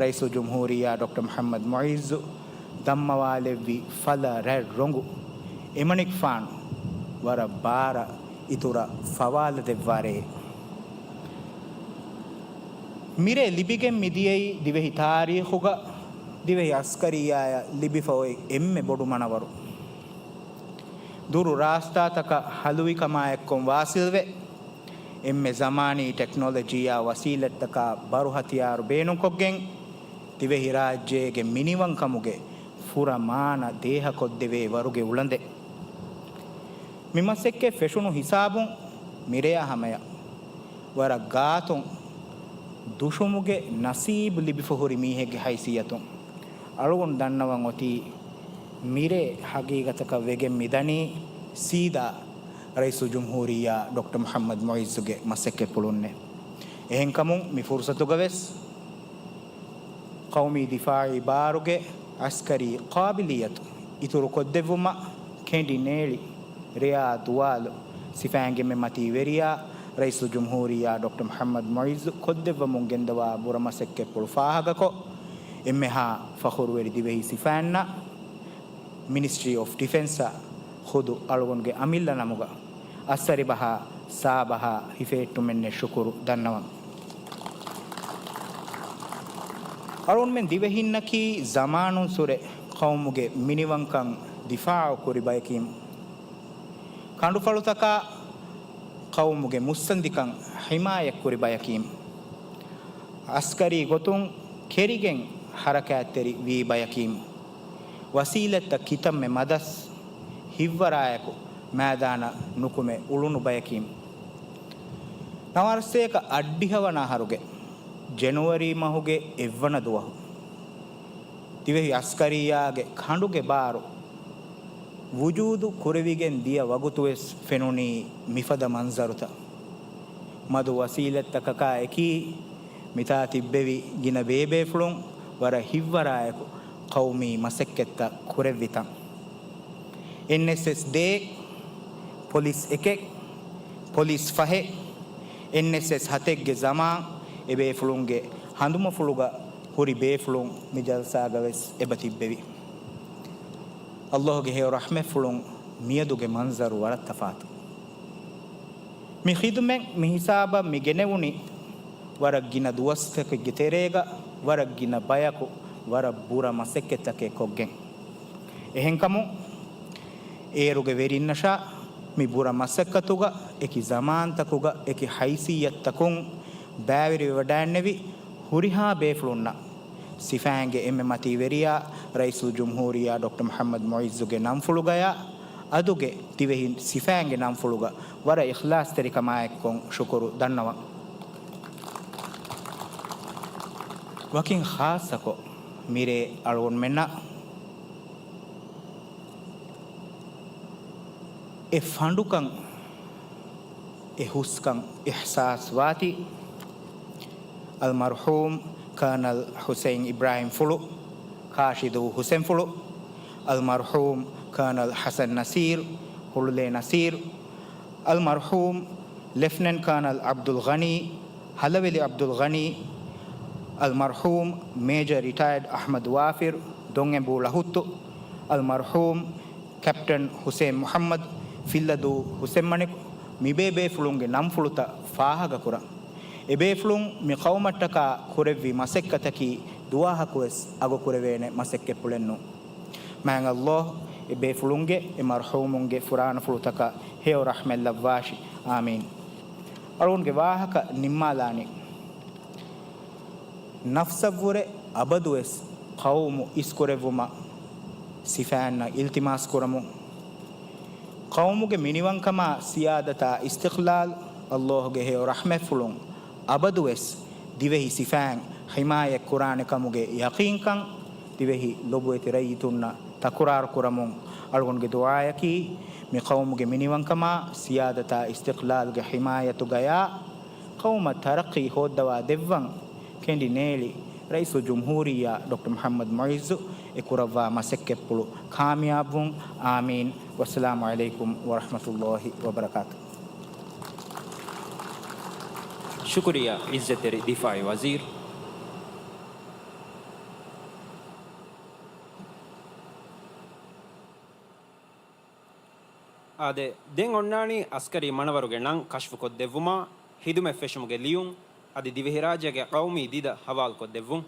ރައީސުލްޖުމްހޫރިއްޔާ ޑޮކްޓަރ މުޙައްމަދު މުޢިއްޒު ދަންމަވާލެއްވި ފަލަ ރަތް ރޮނގު އެމަނިކުފާނު ވަރަށް ބާރަށް އިތުރަށް ފަވާލަދެއްވާރޭ. މިރޭ ލިބިގެން މިދިޔައީ ދިވެހި ތާރީޚުގަ ދިވެހި އަސްކަރިއްޔާޔަށް ލިބިފަ އޮތް އެންމެ ބޮޑު މަނަވަރު. ދުރު ރާސްތާތަކަށް ހަލުވިކަމާއެއްކޮށް ވާސިލްވެ، އެންމެ ޒަމާނީ ޓެކްނޮލޮޖީއާ ވަސީލަތްތަކާ ބަރު ހަތިޔާރު ބޭނުންކޮށްގެން، ދިވެހިރާއްޖޭގެ މިނިވަންކަމުގެ ފުރަ މާނަ ދޭހަކޮށްދެވޭ ވަރުގެ އުޅަނދެއް. މި މަސައްކަތް ފެށުނު ހިސާބުން މިރެޔާ ހަމަޔަށް ވަރަށް ގާތުން ދުށުމުގެ ނަސީބު ލިބިފަ ހުރި މީހެއްގެ ހައިސިއްޔަތުން އަޅުގަނޑު ދަންނަވަން އޮތީ، މިރޭ ހަގީގަތަކަށް ވެގެން މިދަނީ ސީދާ ރައީސުލްޖުމްހޫރިއްޔާ ޑޮކްޓަރ މުޙައްމަދު މުޢިއްޒުގެ މަސައްކަތްޕުޅުންނޭ. އެހެންކަމުން މި ފުރުޞަތުގަވެސް ޤައުމީ ދިފާޢީ ބާރުގެ އަސްކަރީ ޤާބިލިއްޔަތު އިތުރުކޮށްދެއްވުމަށް ކެނޑި ނޭޅި ރެޔާ ދުވާލު ސިފައިންގެ އެންމެ މަތީ ވެރިޔާ ރައީސުލްޖުމްހޫރިއްޔާ ޑޮކްޓަރ މުޙައްމަދު މުޢިއްޒު ކޮށްދެއްވަމުން ގެންދަވާ ބުރަ މަސައްކަތްޕުޅު ފާހަގަކޮށް، އެންމެހާ ފަޚުރުވެރި ދިވެހި ސިފައިންނަށް މިނިސްޓްރީ އޮފް ޑިފެންސަށް ޚުދު އަޅުގަނޑުގެ އަމިއްލަ ނަމުގަ އައްސަރިބަހާ ސާބަހާ ހިފެހެއްޓުމެއްނެއް ޝުކުރު ދަންނަވަން. އަޅުގަނޑުމެން ދިވެހިންނަކީ ޒަމާނުން ސުރެ ޤައުމުގެ މިނިވަންކަން ދިފާޢު ކުރި ބަޔަކީމު. ކަނޑުފަޅުތަކާ ޤައުމުގެ މުއްސަނދިކަން ޙިމާޔަތްކުރި ބަޔަކީމު. އަސްކަރީ ގޮތުން ކެރިގެން ޙަރަކާތްތެރި ވީ ބަޔަކީމު. ވަސީލަތްތައް ކިތަންމެ މަދަސް ހިއްވަރާއެކު މައިދާނަށް ނުކުމެ އުޅުނު ބަޔަކީމު. ނަވާރަސޭކަ އަށްޑިހަވަނަ އަހަރުގެ ޖެނުއަރީ މަހުގެ އެއްވަނަ ދުވަހު ދިވެހި އަސްކަރިއްޔާގެ ކަނޑުގެ ބާރު ވުޖޫދު ކުރެވިގެން ދިޔަ ވަގުތުވެސް ފެނުނީ މިފަދަ މަންޒަރުތައް. މަދު ވަސީލަތްތަކަކާ އެކީ، މިތާ ތިއްބެވި ގިނަ ބޭބޭފުޅުން ވަރަށް ހިއްވަރާއެކު ޤައުމީ މަސައްކަތްތައް ކުރެއްވި ތަން. އެންއެސްއެސް ދޭއް، ޕޮލިސް އެކެއް، ޕޮލިސް ފަހެއް، އެންއެސްއެސް ހަތެއްގެ ޒަމާން އެބޭފުޅުންގެ ހަނދުމަފުޅުގަ ހުރި ބޭފުޅުން މި ޖަލްސާގަވެސް އެބަ ތިއްބެވި. ﷲ ގެ ހެޔޮ ރަޙްމަތްފުޅުން މިއަދުގެ މަންޒަރު ވަރަށް ތަފާތު. މި ޚިދުމަތް މި ހިސާބަށް މި ގެނެވުނީ ވަރަށް ގިނަ ދުވަސްތަކެއްގެ ތެރޭގަ ވަރަށް ގިނަ ބަޔަކު ވަރަށް ބުރަ މަސައްކަތްތަކެއް ކޮށްގެން. އެހެންކަމުން، އޭރުގެ ވެރިންނަށާ މި ބުރަ މަސައްކަތުގަ އެކި ޒަމާންތަކުގަ އެކި ހައިސިއްޔަތްތަކުން ބައިވެރިވެވަޑައިންނެވި ހުރިހާ ބޭފުޅުންނަށް ސިފައިންގެ އެންމެ މަތީ ވެރިޔާ ރައީސުލްޖުމްހޫރިއްޔާ ޑޮކްޓަރ މުޙައްމަދު މުޢިއްޒުގެ ނަންފުޅުގަޔާ އަދުގެ ދިވެހި ސިފައިންގެ ނަންފުޅުގަ ވަރަށް އިޚްލާޞްތެރިކަމާއެއްކޮށް ޝުކުރު ދަންނަވަން. ވަކިން ޚާއްޞަކޮށް މިރޭ އަޅުގަނޑުމެންނަށް އެ ފަނޑުކަން، އެ ހުސްކަން އިޙްސާސް ވާތީ، އަލްމަރްޙޫމް ކާނަލް ޙުސައިން އިބްރާހިމްފުޅު، ކާށިދޫ ޙުސެންފުޅު، އަލްމަރްޙޫމް ކާނަލް ޙަސަން ނަސީރް، ހުޅުލޭ ނަސީރް، އަލްމަރްޙޫމް ލެފްޓިނަންޓް ކާނަލް ޢަބްދުލް ޣަނީ، ހަލަވެލި ޢަބްދުލް ޣަނީ، އަލްމަރްޙޫމް މޭޖަރ ރިޓަޔަރޑް އަޙްމަދު ވާފިރު، ދޮންއެނބޫ ޅަހުއްތު، އަލްމަރްޙޫމް ކެޕްޓަން ޙުސެއިން މުޙައްމަދު، ފިއްލަދޫ ޙުސެއްމަނިކު، މިބޭބޭފުޅުންގެ ނަންފުޅުތައް ފާހަގަކުރަން. އެބޭފުޅުން މި ޤައުމަށްޓަކާ ކުރެއްވި މަސައްކަތަކީ ދުވާހަކުވެސް އަގުކުރެވޭނެ މަސައްކަތްޕުޅެއް ނޫން. މާތް ﷲ އެބޭފުޅުންގެ އެ މަރްޙޫމުންގެ ފުރާނަފުޅުތަކަށް ހެޔޮ ރަޙްމަތް ލައްވާށި. އާމީން. އަޅުގަނޑުގެ ވާހަކަ ނިންމާލާނީ، ނަފްސަށްވުރެ އަބަދުވެސް ޤައުމު އިސްކުރެއްވުމަށް ސިފައިންނަށް އިލްތިމާސް ކުރަމުން. ޤައުމުގެ މިނިވަންކަމާ، ސިޔާދަތާ އިސްތިޤްލާލް، ﷲގެ ހެޔޮ ރަޙްމަތްފުޅުން އަބަދުވެސް ދިވެހި ސިފައިން ޙިމާޔަތްކުރާނެ ކަމުގެ ޔަޤީންކަން، ދިވެހި ލޮބުވެތި ރައްޔިތުންނަށް ތަކުރާރު ކުރަމުން، އަޅުގަނޑުގެ ދުޢާޔަކީ، މި ޤައުމުގެ މިނިވަންކަމާ، ސިޔާދަތާ އިސްތިޤްލާލްގެ ޙިމާޔަތުގަޔާ، ޤައުމަށް ތަރައްޤީ ހޯއްދަވާ ދެއްވަން ކެނޑި ނޭޅި ރައީސުލްޖުމްހޫރިއްޔާ ޑޮކްޓަރ މުޙައްމަދު މުޢިއްޒު އެ ކުރައްވާ މަސައްކަތްޕުޅު ކާމިޔާބުވުން. އާމީން. ވައްސަލާމު ޢަލައިކުމް ވަރަޙްމަތުﷲި ވަބަރަކާތު. ޝުކުރިއްޔާ ޢިއްޒަތްތެރި ދިފާޢީ ވަޒީރު. އާދެ، ދެން އޮންނާނީ އަސްކަރީ މަނަވަރުގެ ނަން ކަޝްފުކޮށްދެއްވުމާ، ހިދުމަތް ފެށުމުގެ ލިޔުން އަދި ދިވެހިރާއްޖޭގެ ޤައުމީ ދިދަ ހަވާލުކޮށްދެއްވުން.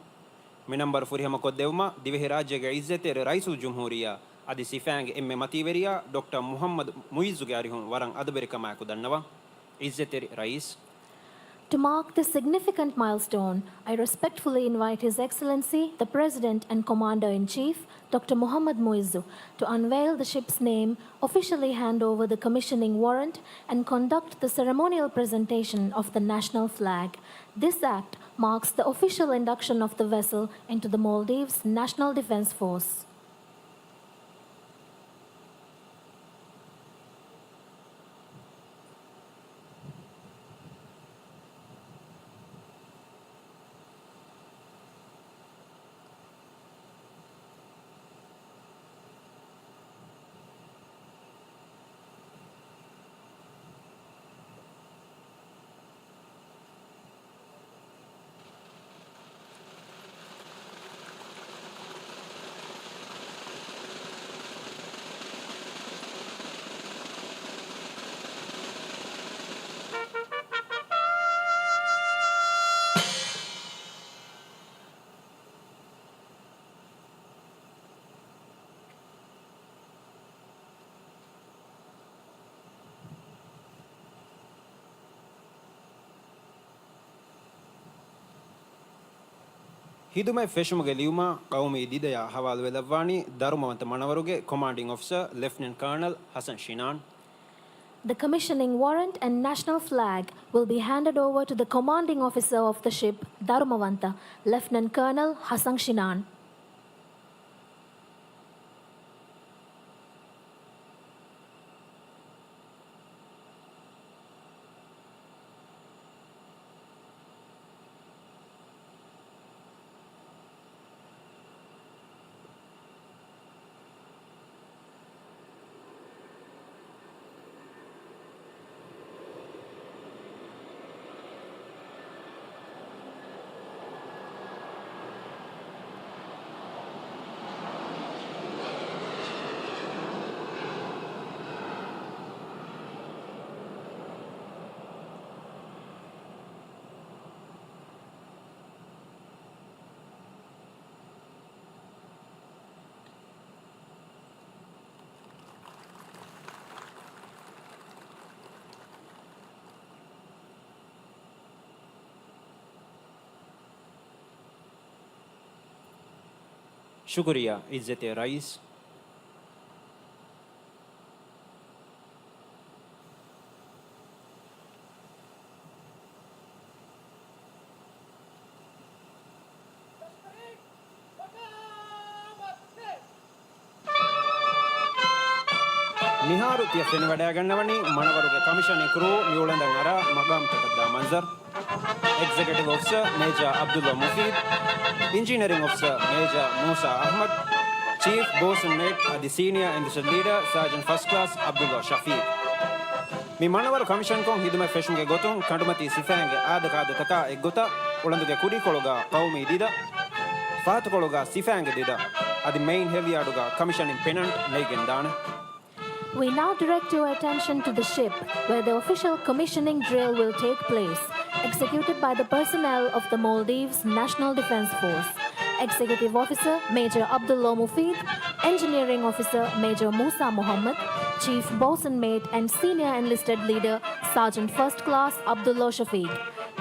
މި ނަންބަރު ފުރިހަމަކޮށްދެއްވުމަށް ދިވެހިރާއްޖޭގެ ޢިއްޒަތްތެރި ރައީސުލްޖުމްހޫރިއްޔާ އަދި ސިފައިންގެ އެންމެ މަތީވެރިޔާ ޑޮކްޓަރ މުޙައްމަދު މުޢިއްޒުގެ އަރިހުން ވަރަށް އަދަބުވެރިކަމާއެކު ދަންނަވަން. ޢިއްޒަތްތެރި ރައީސް. To mark this significant milestone, I respectfully invite His Excellency, the President and Commander-in-Chief, Doctor Muhammad Muizzu, to unveil the ship's name, officially hand over the commissioning warrant, and conduct the ceremonial presentation of the national flag. This act marks the official induction of the vessel into the Maldives National Defense Force. ހިދުމަތް ފެށުމުގެ ލިޔުމާ، ޤައުމީ ދިދަޔާ ހަވާލުވެލައްވާނީ ދަރުމަވަންތަ މަނަވަރުގެ ކޮމާންޑިން އޮފިސަރ ލެފްޓިނެންޓް ކާނަލް ހަސަން ޝިނާން. The commissioning warrant and national flag will be handed over to the commanding officer of the ship, ދަރުމަވަންތަ ލެފްޓިނެންޓް ކާނަލް ހަސަން ޝިނާން. ޝުކުރިއްޔާ ޢިއްޒަތްތެރި ރައީސް. މިހާރު ތިޔަ ފެނިވަޑައިގަންނަވަނީ މަނަވަރުގެ ކަމިޝަނިން ކްރޫ މިއުޅެންދަން އަރާ މަގާމްތަކަށްދާ މަންޒަރު. އެގްޒެކެޓިވް އޮފިސަރ މޭޖާ ޢަބްދުﷲ މުފީދު، އިންޖީނިއަރިން އޮފިސަރ މޭޖާ މޫސާ އަޙްމަދު، ޗީފް ބޯސް އެންޑް މޭޓް އަދި ސީނިއާ އެންލިސްޓެޑް ލީޑަރ ސާޖަންޓް ފަސްޓް ކްލާސް ޢަބްދުﷲ ޝަފީޤު. މި މަނަވަރު ކަމިޝަންކޮށް ހިދުމަތް ފެށުމުގެ ގޮތުން ކަނޑުމަތީ ސިފައިންގެ އާދަކާދަތަކާ އެއްގޮތަށް އުޅަނދުގެ ކުރީކޮޅުގަ ޤައުމީ ދިދަ، ފަހަތުކޮޅުގަ ސިފައިންގެ ދިދަ އަދި މެއިން ހެލިޔާޑުގަ ކަމިޝަނިން ޕެނަންޓް ނެތްގެންދާނެ. We now direct your attention to the ship, where the official commissioning drill will take place, executed by the personnel of the Maldives National Defense Force. Executive Officer Major Abdullah Mufid, Engineering Officer Major Musa Muhammad, Chief Bosun Mate and Senior Enlisted Leader Sergeant First Class Abdullah Shafiq.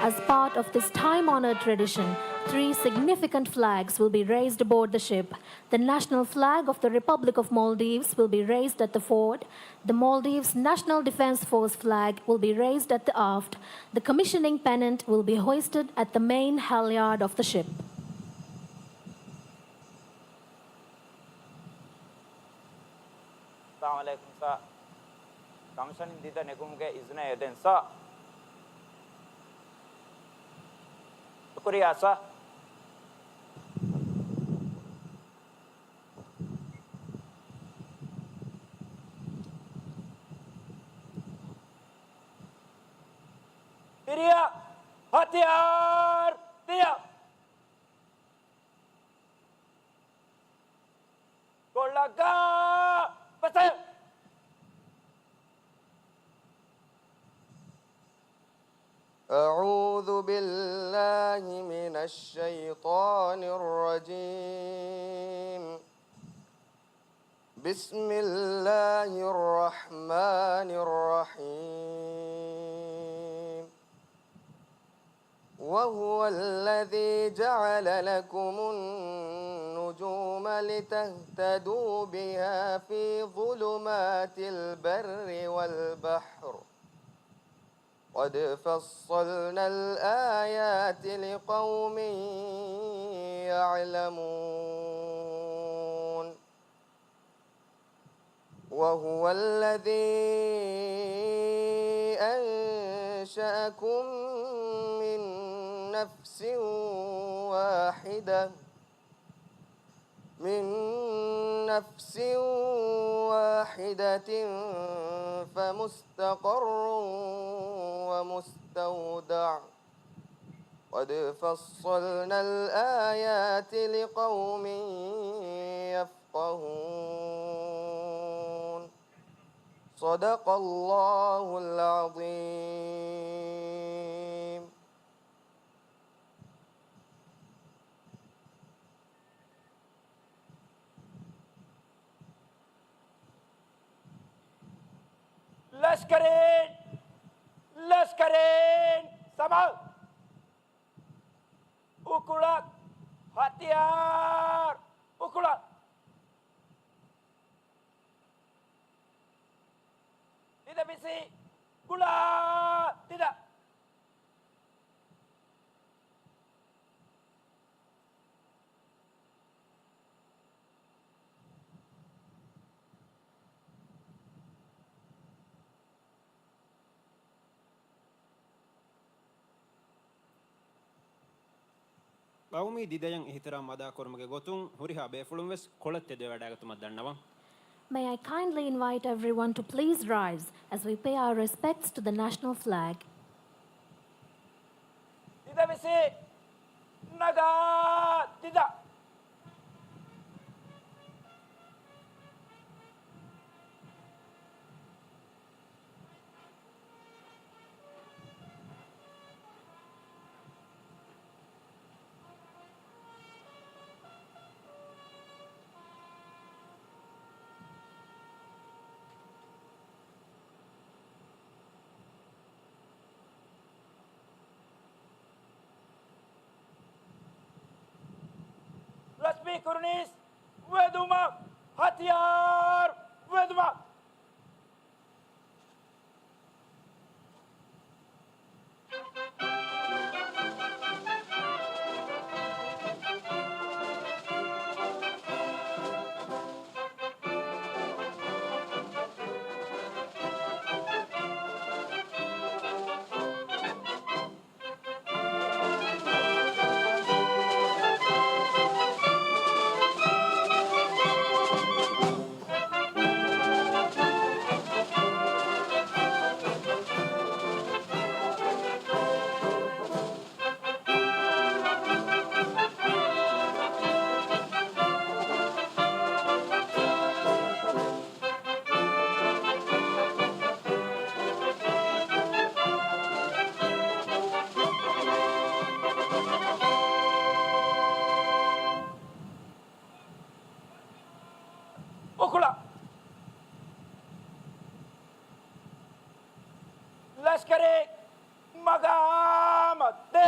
As part of this time-honored tradition, Three significant flags will be raised aboard the ship. The national flag of the Republic of Maldives will be raised at the fort. The Maldives National Defense Force flag will be raised at the aft. The commissioning pennant will be hoisted at the main halyard of the ship. އައްސަލާމު ޢަލައިކުމް ސާ. ކަމިޝަނިން ދިދަ ނެގުމުގެ އިޒުނަ އެދެން ސާ. ޝުކުރިއްޔާ ސާ. ތިރިއަށް ހަތިޔާރު ތިޔަ. ކޮޅަކާ ފަސޭ. أعوذ بالله من الشيطان الرجيم. بسم الله الرحمن الرحيم. وهو الذي جعل لكم النجوم لتهتدوا بها في ظلمات البر والبحر. قد فصلنا الآيات لقوم يعلمون. وهو الذي أنشأكم من نفس واحدة، من نفس واحدة فمستقر ومستودع. قد فصلنا الآيات لقوم يفقهون. صدق الله العظيم. ލަޝްކަރީން، ލަޝްކަރީން ސަމާލު. އުކުޅަށް ހަތިޔާރު، އުކުޅަށް. ތިދަ ބިސި، ގުޅާ ތިދަ. ޤައުމީ ދިދަޔަށް އިޙްތިރާމް އަދާކުރުމުގެ ގޮތުން ހުރިހާ ބޭފުޅުން ވެސް ކޮޅަށް ތެދުވެވަޑައިގަތުމަށް ދަންނަވަން. May I kindly invite everyone to please rise as we pay our respects to the national flag. ތިދަ ބިސި، ނަގާ ތިދަ. ރަސްމީ ކުރުނީސް ވެދުމަށް، ހަތިޔާރު ވެދުމަށް. އުކުޅަ. ލަޝްކަރީ މަގާމަށް ދޭ.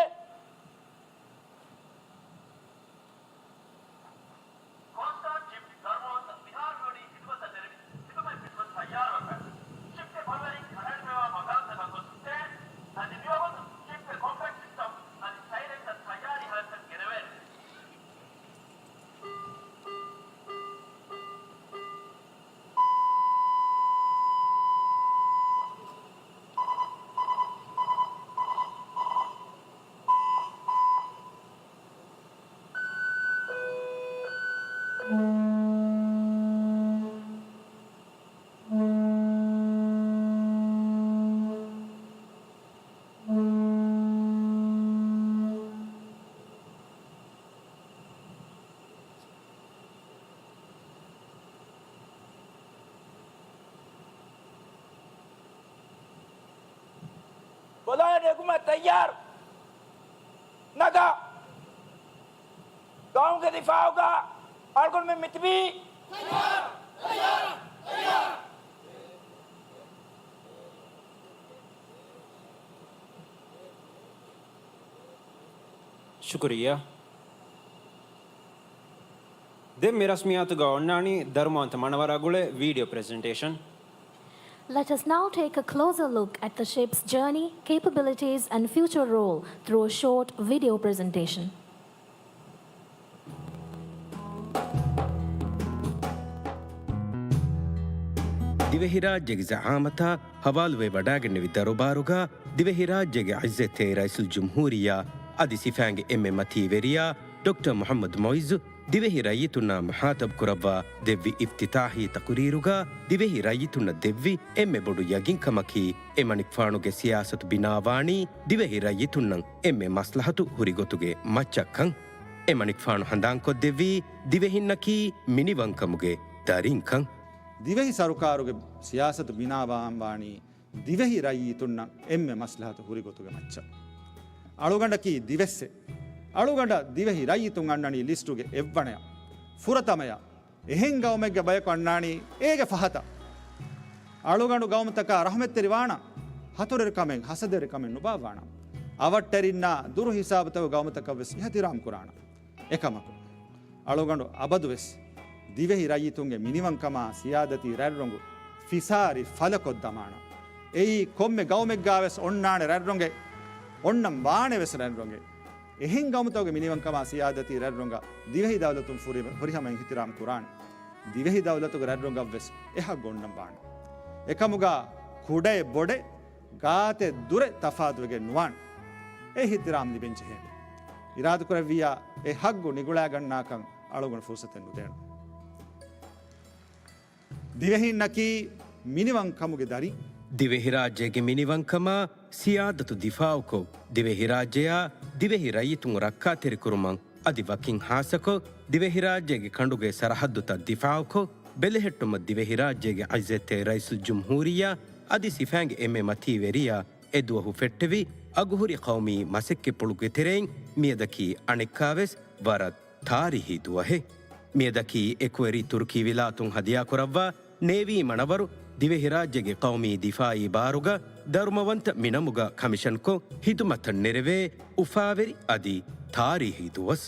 ބޮލާލަން ނެގުމަށް ތައްޔާރު. ނަގާ. ގައުމުގެ ދިފާއުގަ އަޅުގަނޑުމެން މިތިބީ. ޝުކުރިއްޔާ. ދެން މި ރަސްމިއްޔާތުގަ އޮންނާނީ ދަރުމަވަންތަ މަނަވަރާ ގުޅޭ ވީޑިއޯ ޕްރެޒެންޓޭޝަން. Let us now take a closer look at the ship's journey, capabilities and future role through a short video presentation. ދިވެހިރާއްޖޭގެ ޒައާމަތާ ހަވާލުވެ ވަޑާގެންނެވި ދަރުބާރުގަ ދިވެހިރާއްޖޭގެ އިއްޒަތްތެރި ރައީސުލްޖުމްހޫރިއްޔާ އަދި ސިފައިންގެ އެންމެ މަތީވެރިޔާ ޑޮކްޓަރ މުޙައްމަދު މުޢިއްޒު ދިވެހި ރައްޔިތުންނާ މުޚާޠަބު ކުރައްވާ ދެއްވި އިފްތިތާޙީ ތަޤުރީރުގަ ދިވެހި ރައްޔިތުންނަށް ދެއްވި އެންމެ ބޮޑު ޔަގީންކަމަކީ، އެމަނިކުފާނުގެ ސިޔާސަތު ބިނާވާނީ ދިވެހި ރައްޔިތުންނަށް އެންމެ މަސްލަހަތު ހުރި ގޮތުގެ މައްޗަށްކަން. އެމަނިކުފާނު ހަނދާންކޮށްދެއްވީ ދިވެހިންނަކީ މިނިވަންކަމުގެ ދަރިންކަން. ދިވެހި ސަރުކާރުގެ ސިޔާސަތު ބިނާވާން ވާނީ ދިވެހި ރައްޔިތުންނަށް އެންމެ މަސްލަހަތު ހުރި ގޮތުގެ މައްޗަށް. އަޅުގަނޑަކީ ދިވެއްސެއް. އަޅުގަނޑަށް ދިވެހި ރައްޔިތުން އަންނަނީ ލިސްޓުގެ އެއްވަނަޔަށް، ފުރަތަމަޔަށް. އެހެން ގައުމެއްގެ ބަޔަކު އަންނާނީ އޭގެ ފަހަތަށް. އަޅުގަނޑު ގައުމުތަކާ ރަޙުމަތްތެރިވާނަން، ހަތުރުވެރިކަމެއް، ހަސަދަވެރިކަމެއް ނުބާއްވާނަން. އަވަށްޓެރިންނާ ދުރު ހިސާބުތަކުގެ ގައުމުތަކަށްވެސް އިޙްތިރާމް ކުރާނަން. އެކަމަކު، އަޅުގަނޑު އަބަދުވެސް ދިވެހި ރައްޔިތުންގެ މިނިވަންކަމާ ސިޔާދަތީ ރަތްރޮނގު ފިސާރި ފަލަކޮށްދަމާނަން. އެއީ ކޮންމެ ގައުމެއްގާވެސް އޮންނާނެ ރަތްރޮނގެއް، އޮންނަން ވާނެވެސް ރަތްރޮނގެއް. އެހެން ގައުމުތަކުގެ މިނިވަންކަމާ ސިޔާދަތީ ރަތްރޮނގަށް ދިވެހި ދައުލަތުން ފުރި-، ފުރިހަމަ އިޙްތިރާމް ކުރާނެ. ދިވެހި ދައުލަތުގެ ރަތްރޮނގަށްވެސް އެ ހައްގު އޮންނަން ވާނެ. އެކަމުގަ ކުޑައެއް ބޮޑެއް ގާތެއް ދުރެއް ތަފާތުވެގެން ނުވާނެ. އެ އިޙްތިރާމް ލިބެން ޖެހޭނެ. އިރާދަކުރެއްވިއްޔާ އެ ހައްގު ނިގުޅާގަންނާކަން އަޅުގަނޑު ފުރުސަތެއް ނުދޭނަން. ދިވެހިންނަކީ މިނިވަންކަމުގެ ދަރިން. ދިވެހިރާއްޖޭގެ މިނިވަންކަމާ ސިޔާދަތު ދިފާއުކޮށް، ދިވެހިރާއްޖެއާ ދިވެހި ރައްޔިތުން ރައްކާތެރިކުރުމަށް އަދި ވަކިން ހާއްސަކޮށް، ދިވެހިރާއްޖޭގެ ކަނޑުގެ ސަރަހައްދުތައް ދިފާއުކޮށް، ބެލެހެއްޓުމަށް ދިވެހިރާއްޖޭގެ އިއްޒަތްތެރި ރައީސުލްޖުމްހޫރިއްޔާ އަދި ސިފައިންގެ އެންމެ މަތީވެރިޔާ އެ ދުވަހު ފެއްޓެވި އަގުހުރި ޤައުމީ މަސައްކަތްޕުޅުގެ ތެރެއިން މިއަދަކީ އަނެއްކާވެސް ވަރަށް ތާރީހީ ދުވަހެއް. މިއަދަކީ އެކުވެރި ތުރުކީ ވިލާތުން ހަދިޔާކުރައްވާ ނޭވީ މަނަވަރު ދިވެހިރާއްޖޭގެ ޤައުމީ ދިފާއީ ބާރުގަ ދަރުމަވަންތަ މިނަމުގަ ކަމިޝަންކޮށް ހިދުމަތަށް ނެރެވޭ އުފާވެރި އަދި ތާރީހީ ދުވަސް.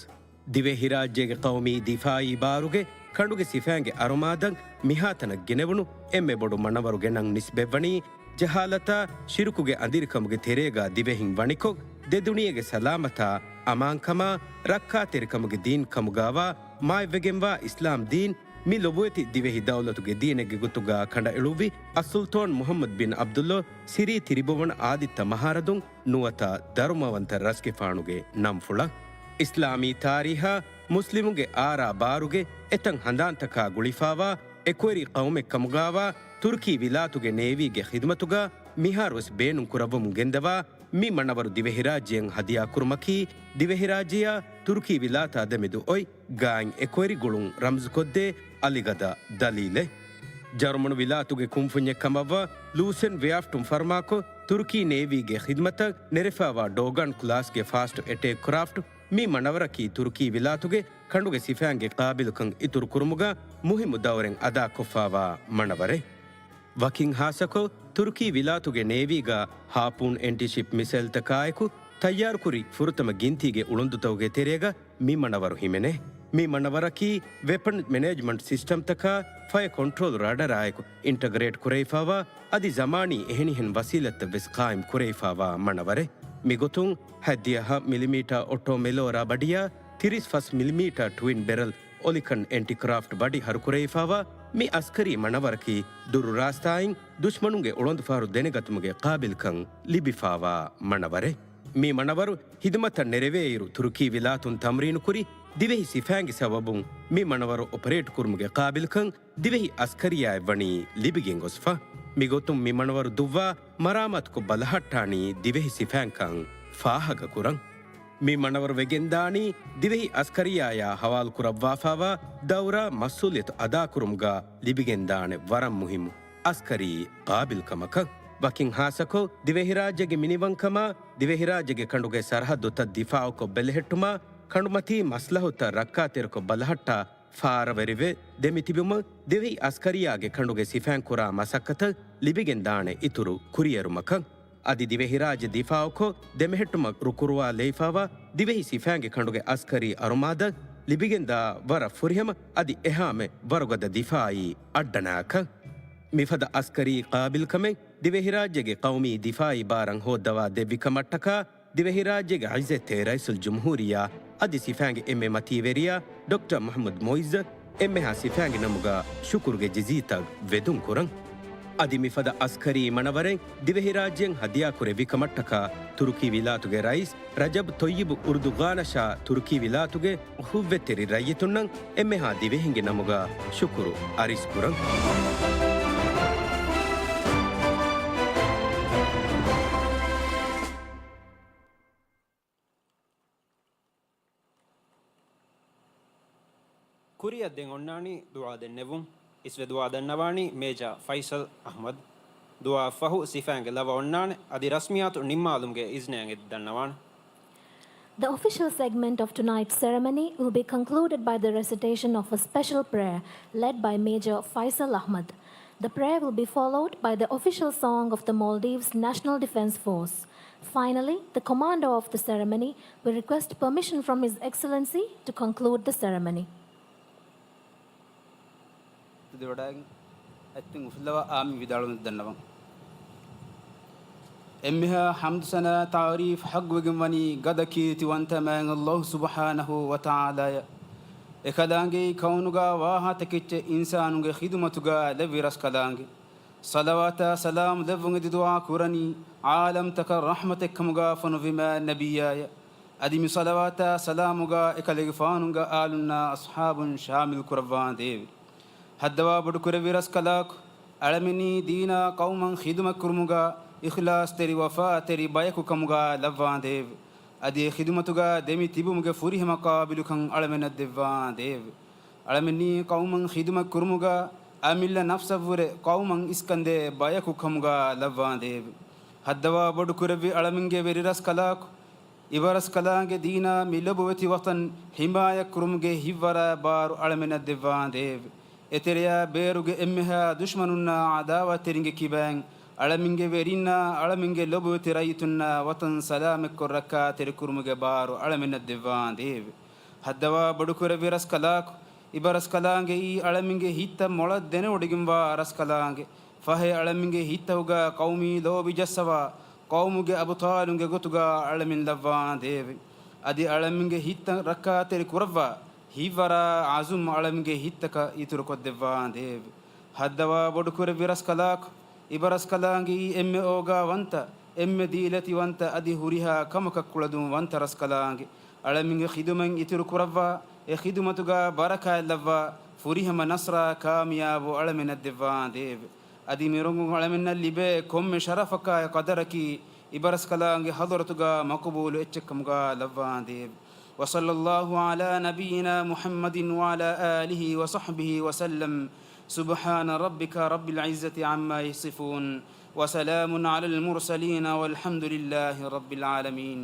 ދިވެހިރާއްޖޭގެ ޤައުމީ ދިފާއީ ބާރުގެ ކަނޑުގެ ސިފައިންގެ އަރުމާދަށް މިހާތަނަށް ގެނެވުނު އެންމެ ބޮޑު މަނަވަރުގެ ނަން ނިސްބަތްވަނީ، ޖަހާލަތާ ޝިރުކުގެ އަނދިރިކަމުގެ ތެރޭގަ ދިވެހިން ވަނިކޮށް، ދެދުނިޔޭގެ ސަލާމަތާ، އަމާންކަމާ، ރައްކާތެރިކަމުގެ ދީން ކަމުގާވާ މާތްވެގެންވާ އިސްލާމް ދީން، މި ލޮބުވެތި ދިވެހި ދައުލަތުގެ ދީނެއްގެ ގޮތުގަ ކަނޑައެޅުއްވި އައްސުލްޠާން މުޙައްމަދު ބިން ޢަބްދުﷲ ސިރީ ތިރިބުވަނަ އާދިއްތަ މަހާރަދުން ނުވަތަ ދަރުމަވަންތަ ރަސްގެފާނުގެ ނަންފުޅަށް. އިސްލާމީ ތާރީހަށް މުސްލިމުންގެ އާރާ ބާރުގެ އެތައް ހަނދާންތަކާ ގުޅިފާވާ އެކުވެރި ޤައުމެއް ކަމުގާވާ ތުރުކީ ވިލާތުގެ ނޭވީގެ ޚިދުމަތުގަ މިހާރުވެސް ބޭނުން ކުރައްވަމުން ގެންދަވާ މި މަނަވަރު ދިވެހިރާއްޖެއަށް ހަދިޔާކުރުމަކީ، ދިވެހިރާއްޖެއާ ތުރުކީ ވިލާތާ ދެމެދު އޮތް ގާތް އެކުވެރި ގުޅުން ރަމްޒުކޮށްދޭ އަލިގަދަ ދަލީލެއް. ޖަރުމަނު ވިލާތުގެ ކުންފުންޏެއް ކަމަށްވާ ލޫސެން ވެއާފްޓުން ފަރުމާކޮށް، ތުރުކީ ނޭވީގެ ޚިދުމަތަށް ނެރެފާވާ ޑޯގާން ކްލާސްގެ ފާސްޓް އެޓޭކް ކްރާފްޓް މި މަނަވަރަކީ ތުރުކީ ވިލާތުގެ ކަނޑުގެ ސިފައިންގެ ޤާބިލުކަން އިތުރު ކުރުމުގަ މުހިއްމު ދައުރެއް އަދާކޮށްފާވާ މަނަވަރެއް. ވަކިން ހާއްސަކޮށް، ތުރުކީ ވިލާތުގެ ނޭވީގަ ހާޕޫން އެންޓިޝިޕް މިސައިލްތަކާއެކު ތައްޔާރުކުރި ފުރަތަމަ ގިންތީގެ އުޅުންދުތަކުގެ ތެރޭގަ މި މަނަވަރު ހިމެނޭ. މި މަނަވަރަކީ ވެޕަން މެނޭޖްމަންޓް ސިސްޓަމްތަކާ ފަޔަ ކޮންޓްރޯލް ރަޑަރާއެކު އިންޓަގްރޭޓް ކުރެވިފާވާ އަދި ޒަމާނީ އެހެނިހެން ވަސީލަތްތައް ވެސް ޤާއިމް ކުރެވިފާވާ މަނަވަރެއް. މިގޮތުން ހަތްދިހަ މިލިމީޓާ އޮޓޯ މެލޯރާ ބަޑިޔާ ތިރީސް ފަސް މިލިމީޓާ ޓްވިން ބެރަލް އޮލިކަން އެންޓި ކްރާފްޓް ބަޑި ހަރުކުރެވިފާވާ މި އަސްކަރީ މަނަވަރަކީ ދުރު ރާސްތާއިން ދުޝްމަނުންގެ އުޅަނދުފަހަރު ދެނެގަތުމުގެ ޤާބިލްކަން ލިބިފާވާ މަނަވަރެއް. މި މަނަވަރު ހިދުމަތަށް ނެރެވޭއިރު، ތުރުކީ ވިލާތުން ތަމްރީނުކުރި ދިވެހި ސިފައިންގެ ސަބަބުން މި މަނަވަރު އޮޕަރޭޓް ކުރުމުގެ ޤާބިލްކަން ދިވެހި އަސްކަރިއްޔާއަށް ވަނީ ލިބިގެން ގޮސްފަ. މިގޮތުން މި މަނަވަރު ދުއްވާ މަރާމާތުކޮށް ބަލަހައްޓާނީ ދިވެހި ސިފައިންކަން ފާހަގަކުރަން. މި މަނަވަރު ވެގެންދާނީ ދިވެހި އަސްކަރިއްޔާއާ ހަވާލުކުރައްވާފާވާ ދައުރާ މަސްއޫލިއްޔަތު އަދާކުރުމުގަ ލިބިގެންދާނެ ވަރަށް މުހިއްމު އަސްކަރީ ޤާބިލްކަމަކަށް. ވަކިން ހާއްސަކޮށް، ދިވެހިރާއްޖޭގެ މިނިވަންކަމާ، ދިވެހިރާއްޖޭގެ ކަނޑުގެ ސަރަހައްދުތައް ދިފާއުކޮށް ބެލެހެއްޓުމާ، ކަނޑުމަތީ މަސްލަހުތައް ރައްކާތެރިކޮށް ބަލަހައްޓާ، ފާރަވެރިވެ ދެމިތިބުމަށް، ދިވެހި އަސްކަރިއްޔާގެ ކަނޑުގެ ސިފައިން ކުރާ މަސައްކަތަށް ލިބިގެންދާނެ އިތުރު ކުރިއެރުމަކަށް. އަދި ދިވެހިރާއްޖެ ދިފާއުކޮށް، ދެމެހެއްޓުމަށް ރުކުރުވާލައިފާވާ ދިވެހި ސިފައިންގެ ކަނޑުގެ އަސްކަރީ އަރުމާދަށް ލިބިގެންދާ ވަރަށް ފުރިހަމަ އަދި އެހާމެ ވަރުގަދަ ދިފާއީ އައްޑަނާކަށް. މިފަދަ އަސްކަރީ ޤާބިލްކަމެއް ދިވެހިރާއްޖޭގެ ޤައުމީ ދިފާއީ ބާރަށް ހޯއްދަވާ ދެއްވި ކަމަށްޓަކާ، ދިވެހިރާއްޖޭގެ ޢިއްޒަތްތެރި ރައީސުލްޖުމްހޫރިއްޔާ އަދި ސިފައިންގެ އެންމެ މަތީވެރިޔާ ޑޮކްޓަރ މުޙައްމަދު މުޢިއްޒަށް އެންމެހާ ސިފައިންގެ ނަމުގަ ޝުކުރުގެ ޖިޒީތައް ވެދުން ކުރަން. އަދި މިފަދަ އަސްކަރީ މަނަވަރެއް ދިވެހިރާއްޖެއަށް ހަދިޔާކުރެއްވި ކަމަށްޓަކާ، ތުރުކީ ވިލާތުގެ ރައީސް ރަޖަބް ތޮއްޔިބު އުރުދުޣާނަށާ ތުރުކީ ވިލާތުގެ އުޚުއްވަތްތެރި ރައްޔިތުންނަށް އެންމެހާ ދިވެހިންގެ ނަމުގަ ޝުކުރު އަރިސްކުރަން. ކުރިއަށް ދެން އޮންނާނީ ދުޢާ ދެންނެވުން. އިސްވެ ދުޢާ ދަންނަވާނީ މޭޖާ ފައިސަލް އަޙްމަދު. ދުޢާއަށްފަހު ސިފައިންގެ ލަވަ އޮންނާނެ، އަދި ރަސްމިއްޔާތު ނިންމާލުމުގެ އިޒްނައަށް އެދި ދަންނަވާނެ. The official segment of tonight's ceremony will be concluded by the recitation of a special prayer led by Major Faisal Ahmad. The prayer will be followed by the official song of the Maldives National Defense Force. Finally, the commander of the ceremony will request permission from His Excellency to conclude the ceremony. ދެވަޑައިގެން އަތްތިން އުފުއްލަވާ އާމީން ވިދާޅުވަން ދަންނަވަން. އެންމެހާ ޙަމްދު ސަނާ ތަޢުރީފް ޙައްޤުވެގެން ވަނީ ގަދަ ކީރިތިވަންތަ މާތް ﷲ ސުބްޙާނަހޫ ވަތަޢާލާއަށް. އެކަލާނގެއީ ކައުނުގަ ވާހާތަކެއްޗެއް އިންސާނުންގެ ޚިދުމަތުގަ ލެއްވި ރަސްކަލާނގެ. ޞަލަވާތާ ސަލާމް ލެއްވުން އެދި ދުޢާ ކުރަނީ، ޢާލަމްތަކަށް ރަޙްމަތެއް ކަމުގަ ފޮނުއްވި މާތް ނަބިއްޔާއަށް. އަދި މި ޞަލަވާތާ ސަލާމުގަ އެކަލޭގެފާނުގެ އާލުންނާ އަޞްޙާބުން ޝާމިލް ކުރައްވާނދޭވެ. ހައްދަވާ ބޮޑުކުރެއްވި ރަސްކަލާކު، އަޅަމެނީ ދީނާ ޤައުމަށް ޚިދުމަތްކުރުމުގަ އިޚްލާޞްތެރި ވަފާތެރި ބަޔަކު ކަމުގަ ލައްވާނދޭވެ. އަދި އެ ޚިދުމަތުގަ ދެމި ތިބުމުގެ ފުރިހަމަ ޤާބިލުކަން އަޅަމެންނަށް ދެއްވާނދޭވެ. އަޅަމެންނީ ޤައުމަށް ޚިދުމަތް ކުރުމުގަ އަމިއްލަ ނަފްސަށްވުރެ ޤައުމަށް އިސްކަންދޭ ބަޔަކު ކަމުގަ ލައްވާނދޭވެ. ހައްދަވާ ބޮޑުކުރެއްވި އަޅަމެންގެ ވެރިރަސްކަލާކު، އިބަރަސްކަލާނގެ ދީނާ މި ލޮބުވެތި ވަޠަން ޙިމާޔަތްކުރުމުގެ ހިތްވަރާ ބާރު އަޅަމެންނަށް ދެއްވާނދޭވެ. އެތެރެޔާ ބޭރުގެ އެންމެހާ ދުޝްމަނުންނާ ޢަދާވަތްތެރިންގެ ކިބައިން އަޅަމެންގެ ވެރިންނާ އަޅަމެންގެ ލޮބުވެތި ރައްޔިތުންނާ ވަޠަން ސަލާމަތްކޮށް ރައްކާތެރިކުރުމުގެ ބާރު އަޅަމެންނަށް ދެއްވާނދޭވެ. ހައްދަވާ ބޮޑުކުރެއްވި ރަސްކަލާކު، އިބަރަސްކަލާނގެއީ އަޅަމެންގެ ހިތްތައް މޮޅަށް ދެނެވޮޑިގެންވާ ރަސްކަލާނގެ. ފަހެ އަޅަމެންގެ ހިތްތަކުގަ ޤައުމީ ލޯބި ޖައްސަވާ، ޤައުމުގެ އަބުޠާލުންގެ ގޮތުގަ އަޅަމެން ލައްވާނދޭވެ. އަދި އަޅަމެންގެ ހިތްތައް ރައްކާތެރި ކުރައްވާ، ހިތްވަރާ ޢަޒުމް އަޅަމެންގެ ހިތްތަކަށް އިތުރުކޮށްދެއްވާނދޭވެ. ހައްދަވާ ބޮޑުކުރެއްވި ރަސްކަލާކު، އިބަރަސްކަލާނގެއީ އެންމެ އޯގާވަންތަ، އެންމެ ދީލަތިވަންތަ އަދި ހުރިހާ ކަމަކަށް ކުޅަދުން ވަންތަ ރަސްކަލާނގެ. އަޅަމެންގެ ޚިދުމަތް އިތުރު ކުރައްވާ، އެ ޚިދުމަތުގަ ބަރަކާތް ލައްވާ، ފުރިހަމަ ނަޞްރާ ކާމިޔާބު އަޅަމެންނަށް ދެއްވާނދޭވެ. އަދި މި ރޮނގުން އަޅަމެންނަށް ލިބޭ ކޮންމެ ޝަރަފަކާއި ޤަދަރަކީ، އިބަރަސްކަލާނގެ ޙަޟްރަތުގަ މަޤުބޫލު އެއްޗެއްކަމުގަ ލައްވާނދޭވެ. وصلى الله على نبينا محمد وعلى آله وصحبه وسلم. سبحان ربك رب العزة عما يصفون. وسلام على المرسلين والحمد لله رب العالمين.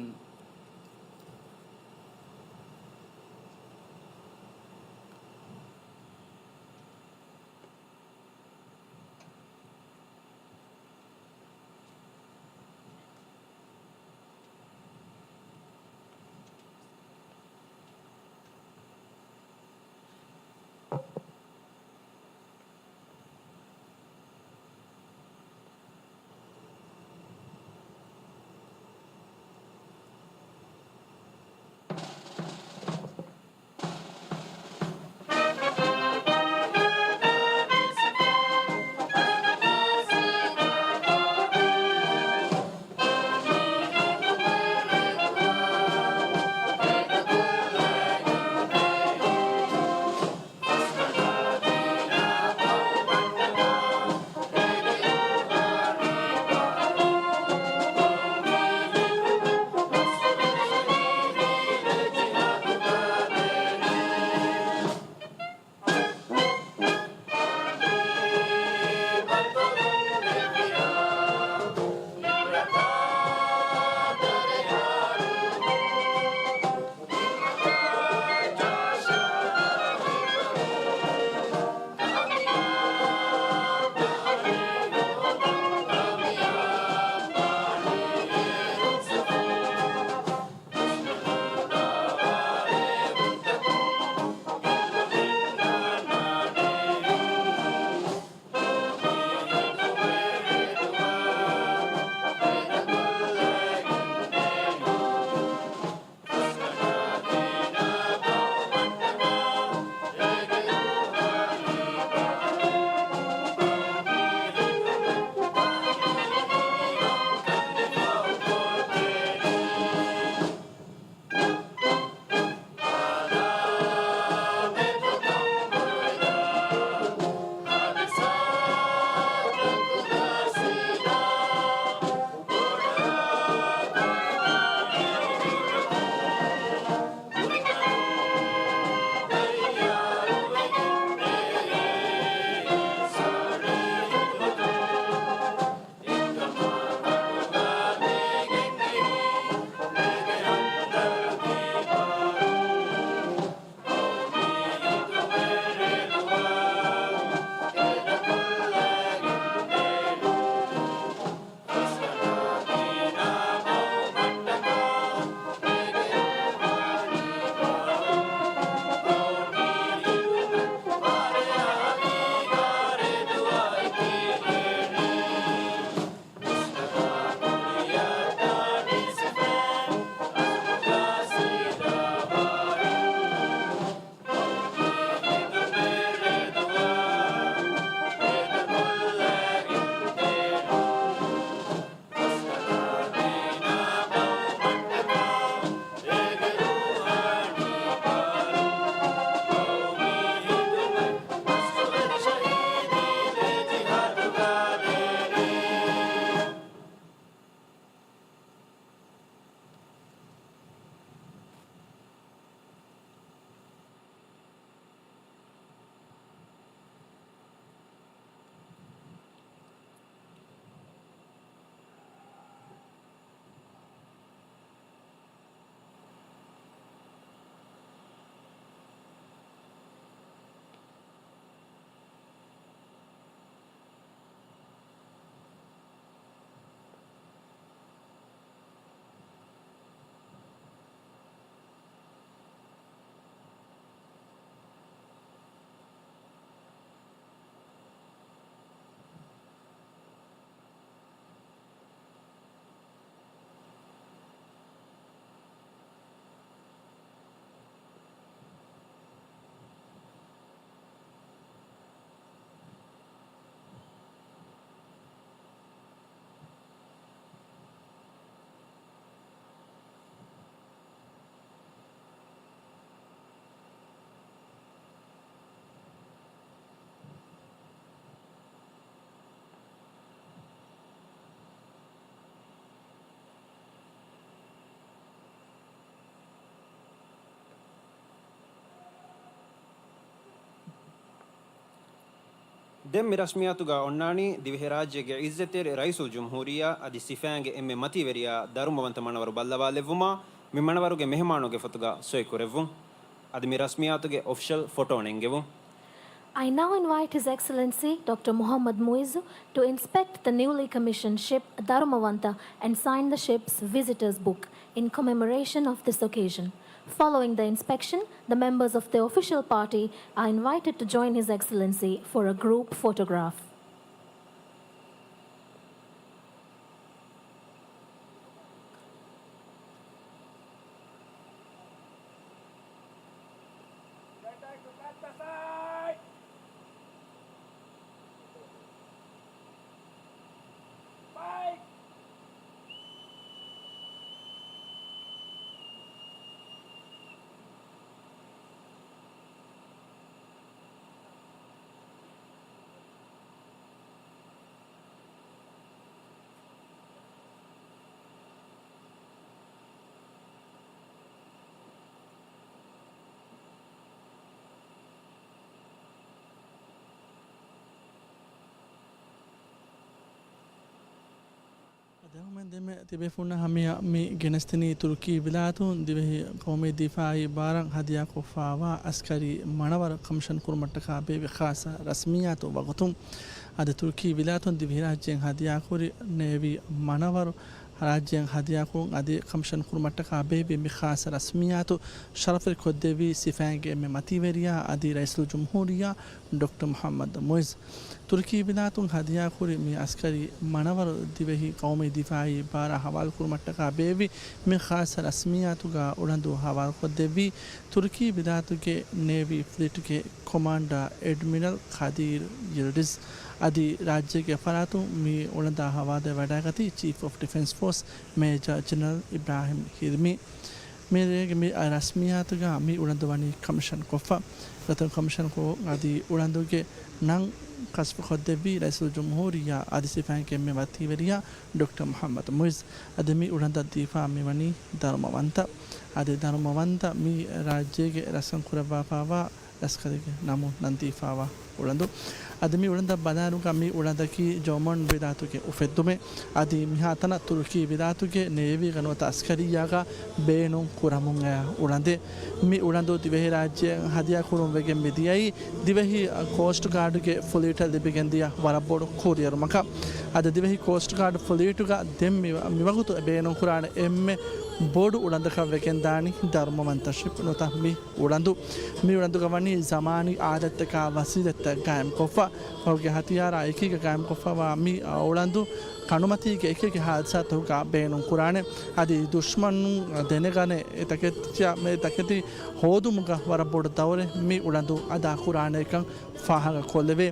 ދެން މި ރަސްމިއްޔާތުގަ އޮންނާނީ ދިވެހިރާއްޖޭގެ އިއްޒަތްތެރި ރައީސުލްޖުމްހޫރިއްޔާ އަދި ސިފައިންގެ އެންމެ މަތީވެރިޔާ ދަރުމަވަންތަ މަނަވަރު ބައްލަވާލެއްވުމަށް މި މަނަވަރުގެ މެހެމާނުގެ ފޮތުގަ ސޮއިކުރެއްވުން. އަދި މި ރަސްމިއްޔާތުގެ އޮފިޝަލް ފޮޓޯ ނެންގެވުން. I now invite His Excellency Doctor Muhammad Muizzu to inspect the newly commissioned ship Darumavanta and sign the ship's visitors book in commemoration of this occasion. Following the inspection, the members of the official party are invited to join His Excellency for a group photograph. ދެންމެ ތިބޭފުންނަށް ހަމަޔަށް މި ގެނެސްދިނީ ތުރުކީ ވިލާތުން ދިވެހި ޤައުމީ ދިފާއީ ބާރަށް ހަދިޔާކޮށްފާވާ އަސްކަރީ މަނަވަރު ކަމިޝަން ކުރުމަށްޓަކާ ބޭއްވި ޚާއްޞަ ރަސްމިއްޔާތު ވަގުތުން. އަދި ތުރުކީ ވިލާތުން ދިވެހިރާއްޖެއިން ހަދިޔާކުރި ނޭވީ މަނަވަރު ރާއްޖެއަށް ހަދިޔާކުރުން އަދި ކަމިޝަން ކުރުމަށްޓަކާ ބޭއްވި މި ޚާއްޞަ ރަސްމިއްޔާތު ޝަރަފުވެރިކޮށްދެއްވީ ސިފައިންގެ އެންމެ މަތީވެރިޔާ އަދި ރައީސުލްޖުމްހޫރިއްޔާ ޑޮކްޓަރ މުޙައްމަދު މުޢިއްޒު. ތުރުކީ ވިލާތުން ހަދިޔާކުރި މި އަސްކަރީ މަނަވަރު ދިވެހި ޤައުމީ ދިފާއީ ބާރާ ހަވާލުކުރުމަށްޓަކާ ބޭއްވި މި ޚާއްޞަ ރަސްމިއްޔާތުގަ އުޅަނދު ހަވާލުކޮށްދެއްވީ ތުރުކީ ވިލާތުގެ ނޭވީ ފްލީޓުގެ ކޮމާންޑާ އެޑްމިރަލް ޤަދީރް ޔިލްޑިޒް. އަދި ރާއްޖޭގެ ފަރާތުން މި އުޅަނދާ ހަވާލުވެވަޑައިގަތީ ޗީފް އޮފް ޑިފެންސް ފޯސް މޭޖަރ ޖެނެރަލް އިބްރާހިމް ހިލްމީ. މިރޭގެ މި ރަސްމިއްޔާތުގަ މި އުޅަނދު ވަނީ ކަމިޝަން ކޮށްފަ. ރަތުން ކަމިޝަން ކޮށް އަދި އުޅަނދުގެ ނަން ކަޝްފުކޮށްދެއްވީ ރައީސުލްޖުމްހޫރިއްޔާ އަދި ސިފައިންގެ އެންމެ މަތީވެރިޔާ ޑޮކްޓަރ މުޙައްމަދު މުޢިއްޒު. އަދި މި އުޅަނދަށް ދީފާ މިވަނީ ދަރުމަވަންތަ. އަދި ދަރުމަވަންތަ މި ރާއްޖޭގެ ރަސްކަން ކުރައްވާފާވާ ރަސްކަލެއްގެ ނަމުން ނަން ދީފާވާ އުޅަނދު. އަދި މި އުޅަނދަށް ބަލާލުގަ މި އުޅަނދަކީ ޖޯމަން ވިލާތުގެ އުފެއްދުމެއް. އަދި މިހާތަނަށް ތުރުކީ ވިލާތުގެ ނޭވީގަ ނުވަތަ އަސްކަރިއްޔާގަ ބޭނުން ކުރަމުން އައި އުޅަނދެއް. މި އުޅަނދު ދިވެހިރާއްޖެއަށް ހަދިޔާކުރުން ވެގެން މިދިޔައީ ދިވެހި ކޯސްޓް ގާޑްގެ ފްލީޓަށް ލިބިގެންދިޔަ ވަރަށް ބޮޑު ކުރިއެރުމަކަށް. އަދި ދިވެހި ކޯސްޓް ގާޑް ފްލީޓުގަ ދެން މި، މިވަގުތު ބޭނުންކުރާނެ އެންމެ ބޮޑު އުޅަނދަކަށް ވެގެންދާނީ ދަރުމަވަންތަ ޝިޕް ނުވަތަ މި އުޅަނދު. މި އުޅަނދުގަ ވަނީ ޒަމާނީ އާދަތްތަކާ ވަސީލަތްތައް ގާއިމްކޮށްފަ. ފަހުގެ ހަތިޔާރާ އެކީގަ ގާއިމްކޮށްފަވާ މި އުޅަނދު ކަނޑުމަތީގެ އެކިއެކި ހާދިސާތަކުގަ ބޭނުންކުރާނެ. އަދި ދުޝްމަނުން ދެނެގަނެ އެ ތަކެތި، އެ ތަކެތި ހޯދުމުގަ ވަރަށް ބޮޑު ދައުރެއް މި އުޅަނދު އަދާކުރާނެކަން ފާހަގަކޮށްލެވޭ.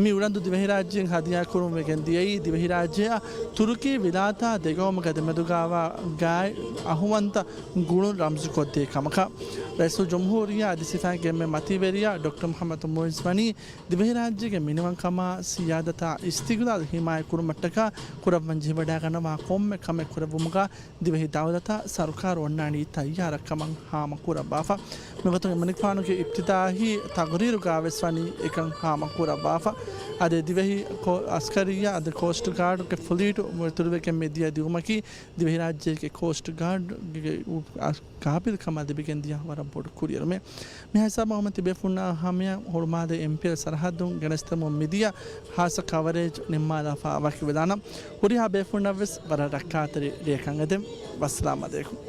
މި އުޅަނދު ދިވެހިރާއްޖެއިން ހަދިޔާކުރުން ވެގެން ދިޔައީ ދިވެހިރާއްޖެއަށް ތުރުކީ ވިލާތާ ދެގައުމުގެ ދެމެދުގައިވާ ގާތް އަހުވަންތަ ގުޅުން ރަމްޒުކޮށްދޭ ކަމަކަށް. ރައީސުލްޖުމްހޫރިއްޔާ އަދި ސިފައިންގެ އެންމެ މަތީވެރިޔާ ޑޮކްޓަރ މުޙައްމަދު މުޢިއްޒު ވަނީ ދިވެހިރާއްޖޭގެ މިނިވަންކަމާ ސިޔާދަތާ އިސްތިގްލާލް ހިމާޔަތް ކުރުމަށްޓަކާ ކުރައްވަން ޖެހިވަޑައިގަންނަވާ ކޮންމެ ކަމެއް ކުރެއްވުމުގަ ދިވެހި ދައުލަތާ ސަރުކާރު އޮންނާނީ ތައްޔާރަށްކަމަށް ހާމަކުރައްވާފަ. މިގޮތުން އެމަނިކުފާނުގެ އިބްތިދާއީ ތަގުރީރުގައިވެސް ވަނީ އެކަން ހާމަކުރައްވާފަ. އަދި ދިވެހި ކޯ-، އަސްކަރިއްޔާ އަދި ކޯސްޓް ގާޑުގެ ފްލީޓު މުއިތުރުވެގެން މިދިޔަ ދިއުމަކީ ދިވެހިރާއްޖޭގެ ކޯސްޓް ގާޑްގެ އު-، އަ-، ގާބިލްކަމަށް ލިބިގެންދިޔަ ވަރަށް ބޮޑު ކުރިއެރުމެއް. މިހާ ހިސާބަށް ހަމަ ތިބޭފުންނާ ހަމަޔަށް ހުޅުމާލޭ އެމްޕީއެލް ސަރަހައްދުން ގެނެސްދެމުން މިދިޔަ ހާއްސަ ކަވަރޭޖް ނިންމާލާފަ ވަކިވެލާނަން. ހުރިހާ ބޭފުންނަށްވެސް ވަރަށް ރައްކާތެރި ރެއަކަށް އެދެން. ވައްސަލާމް އަލައިކުމް.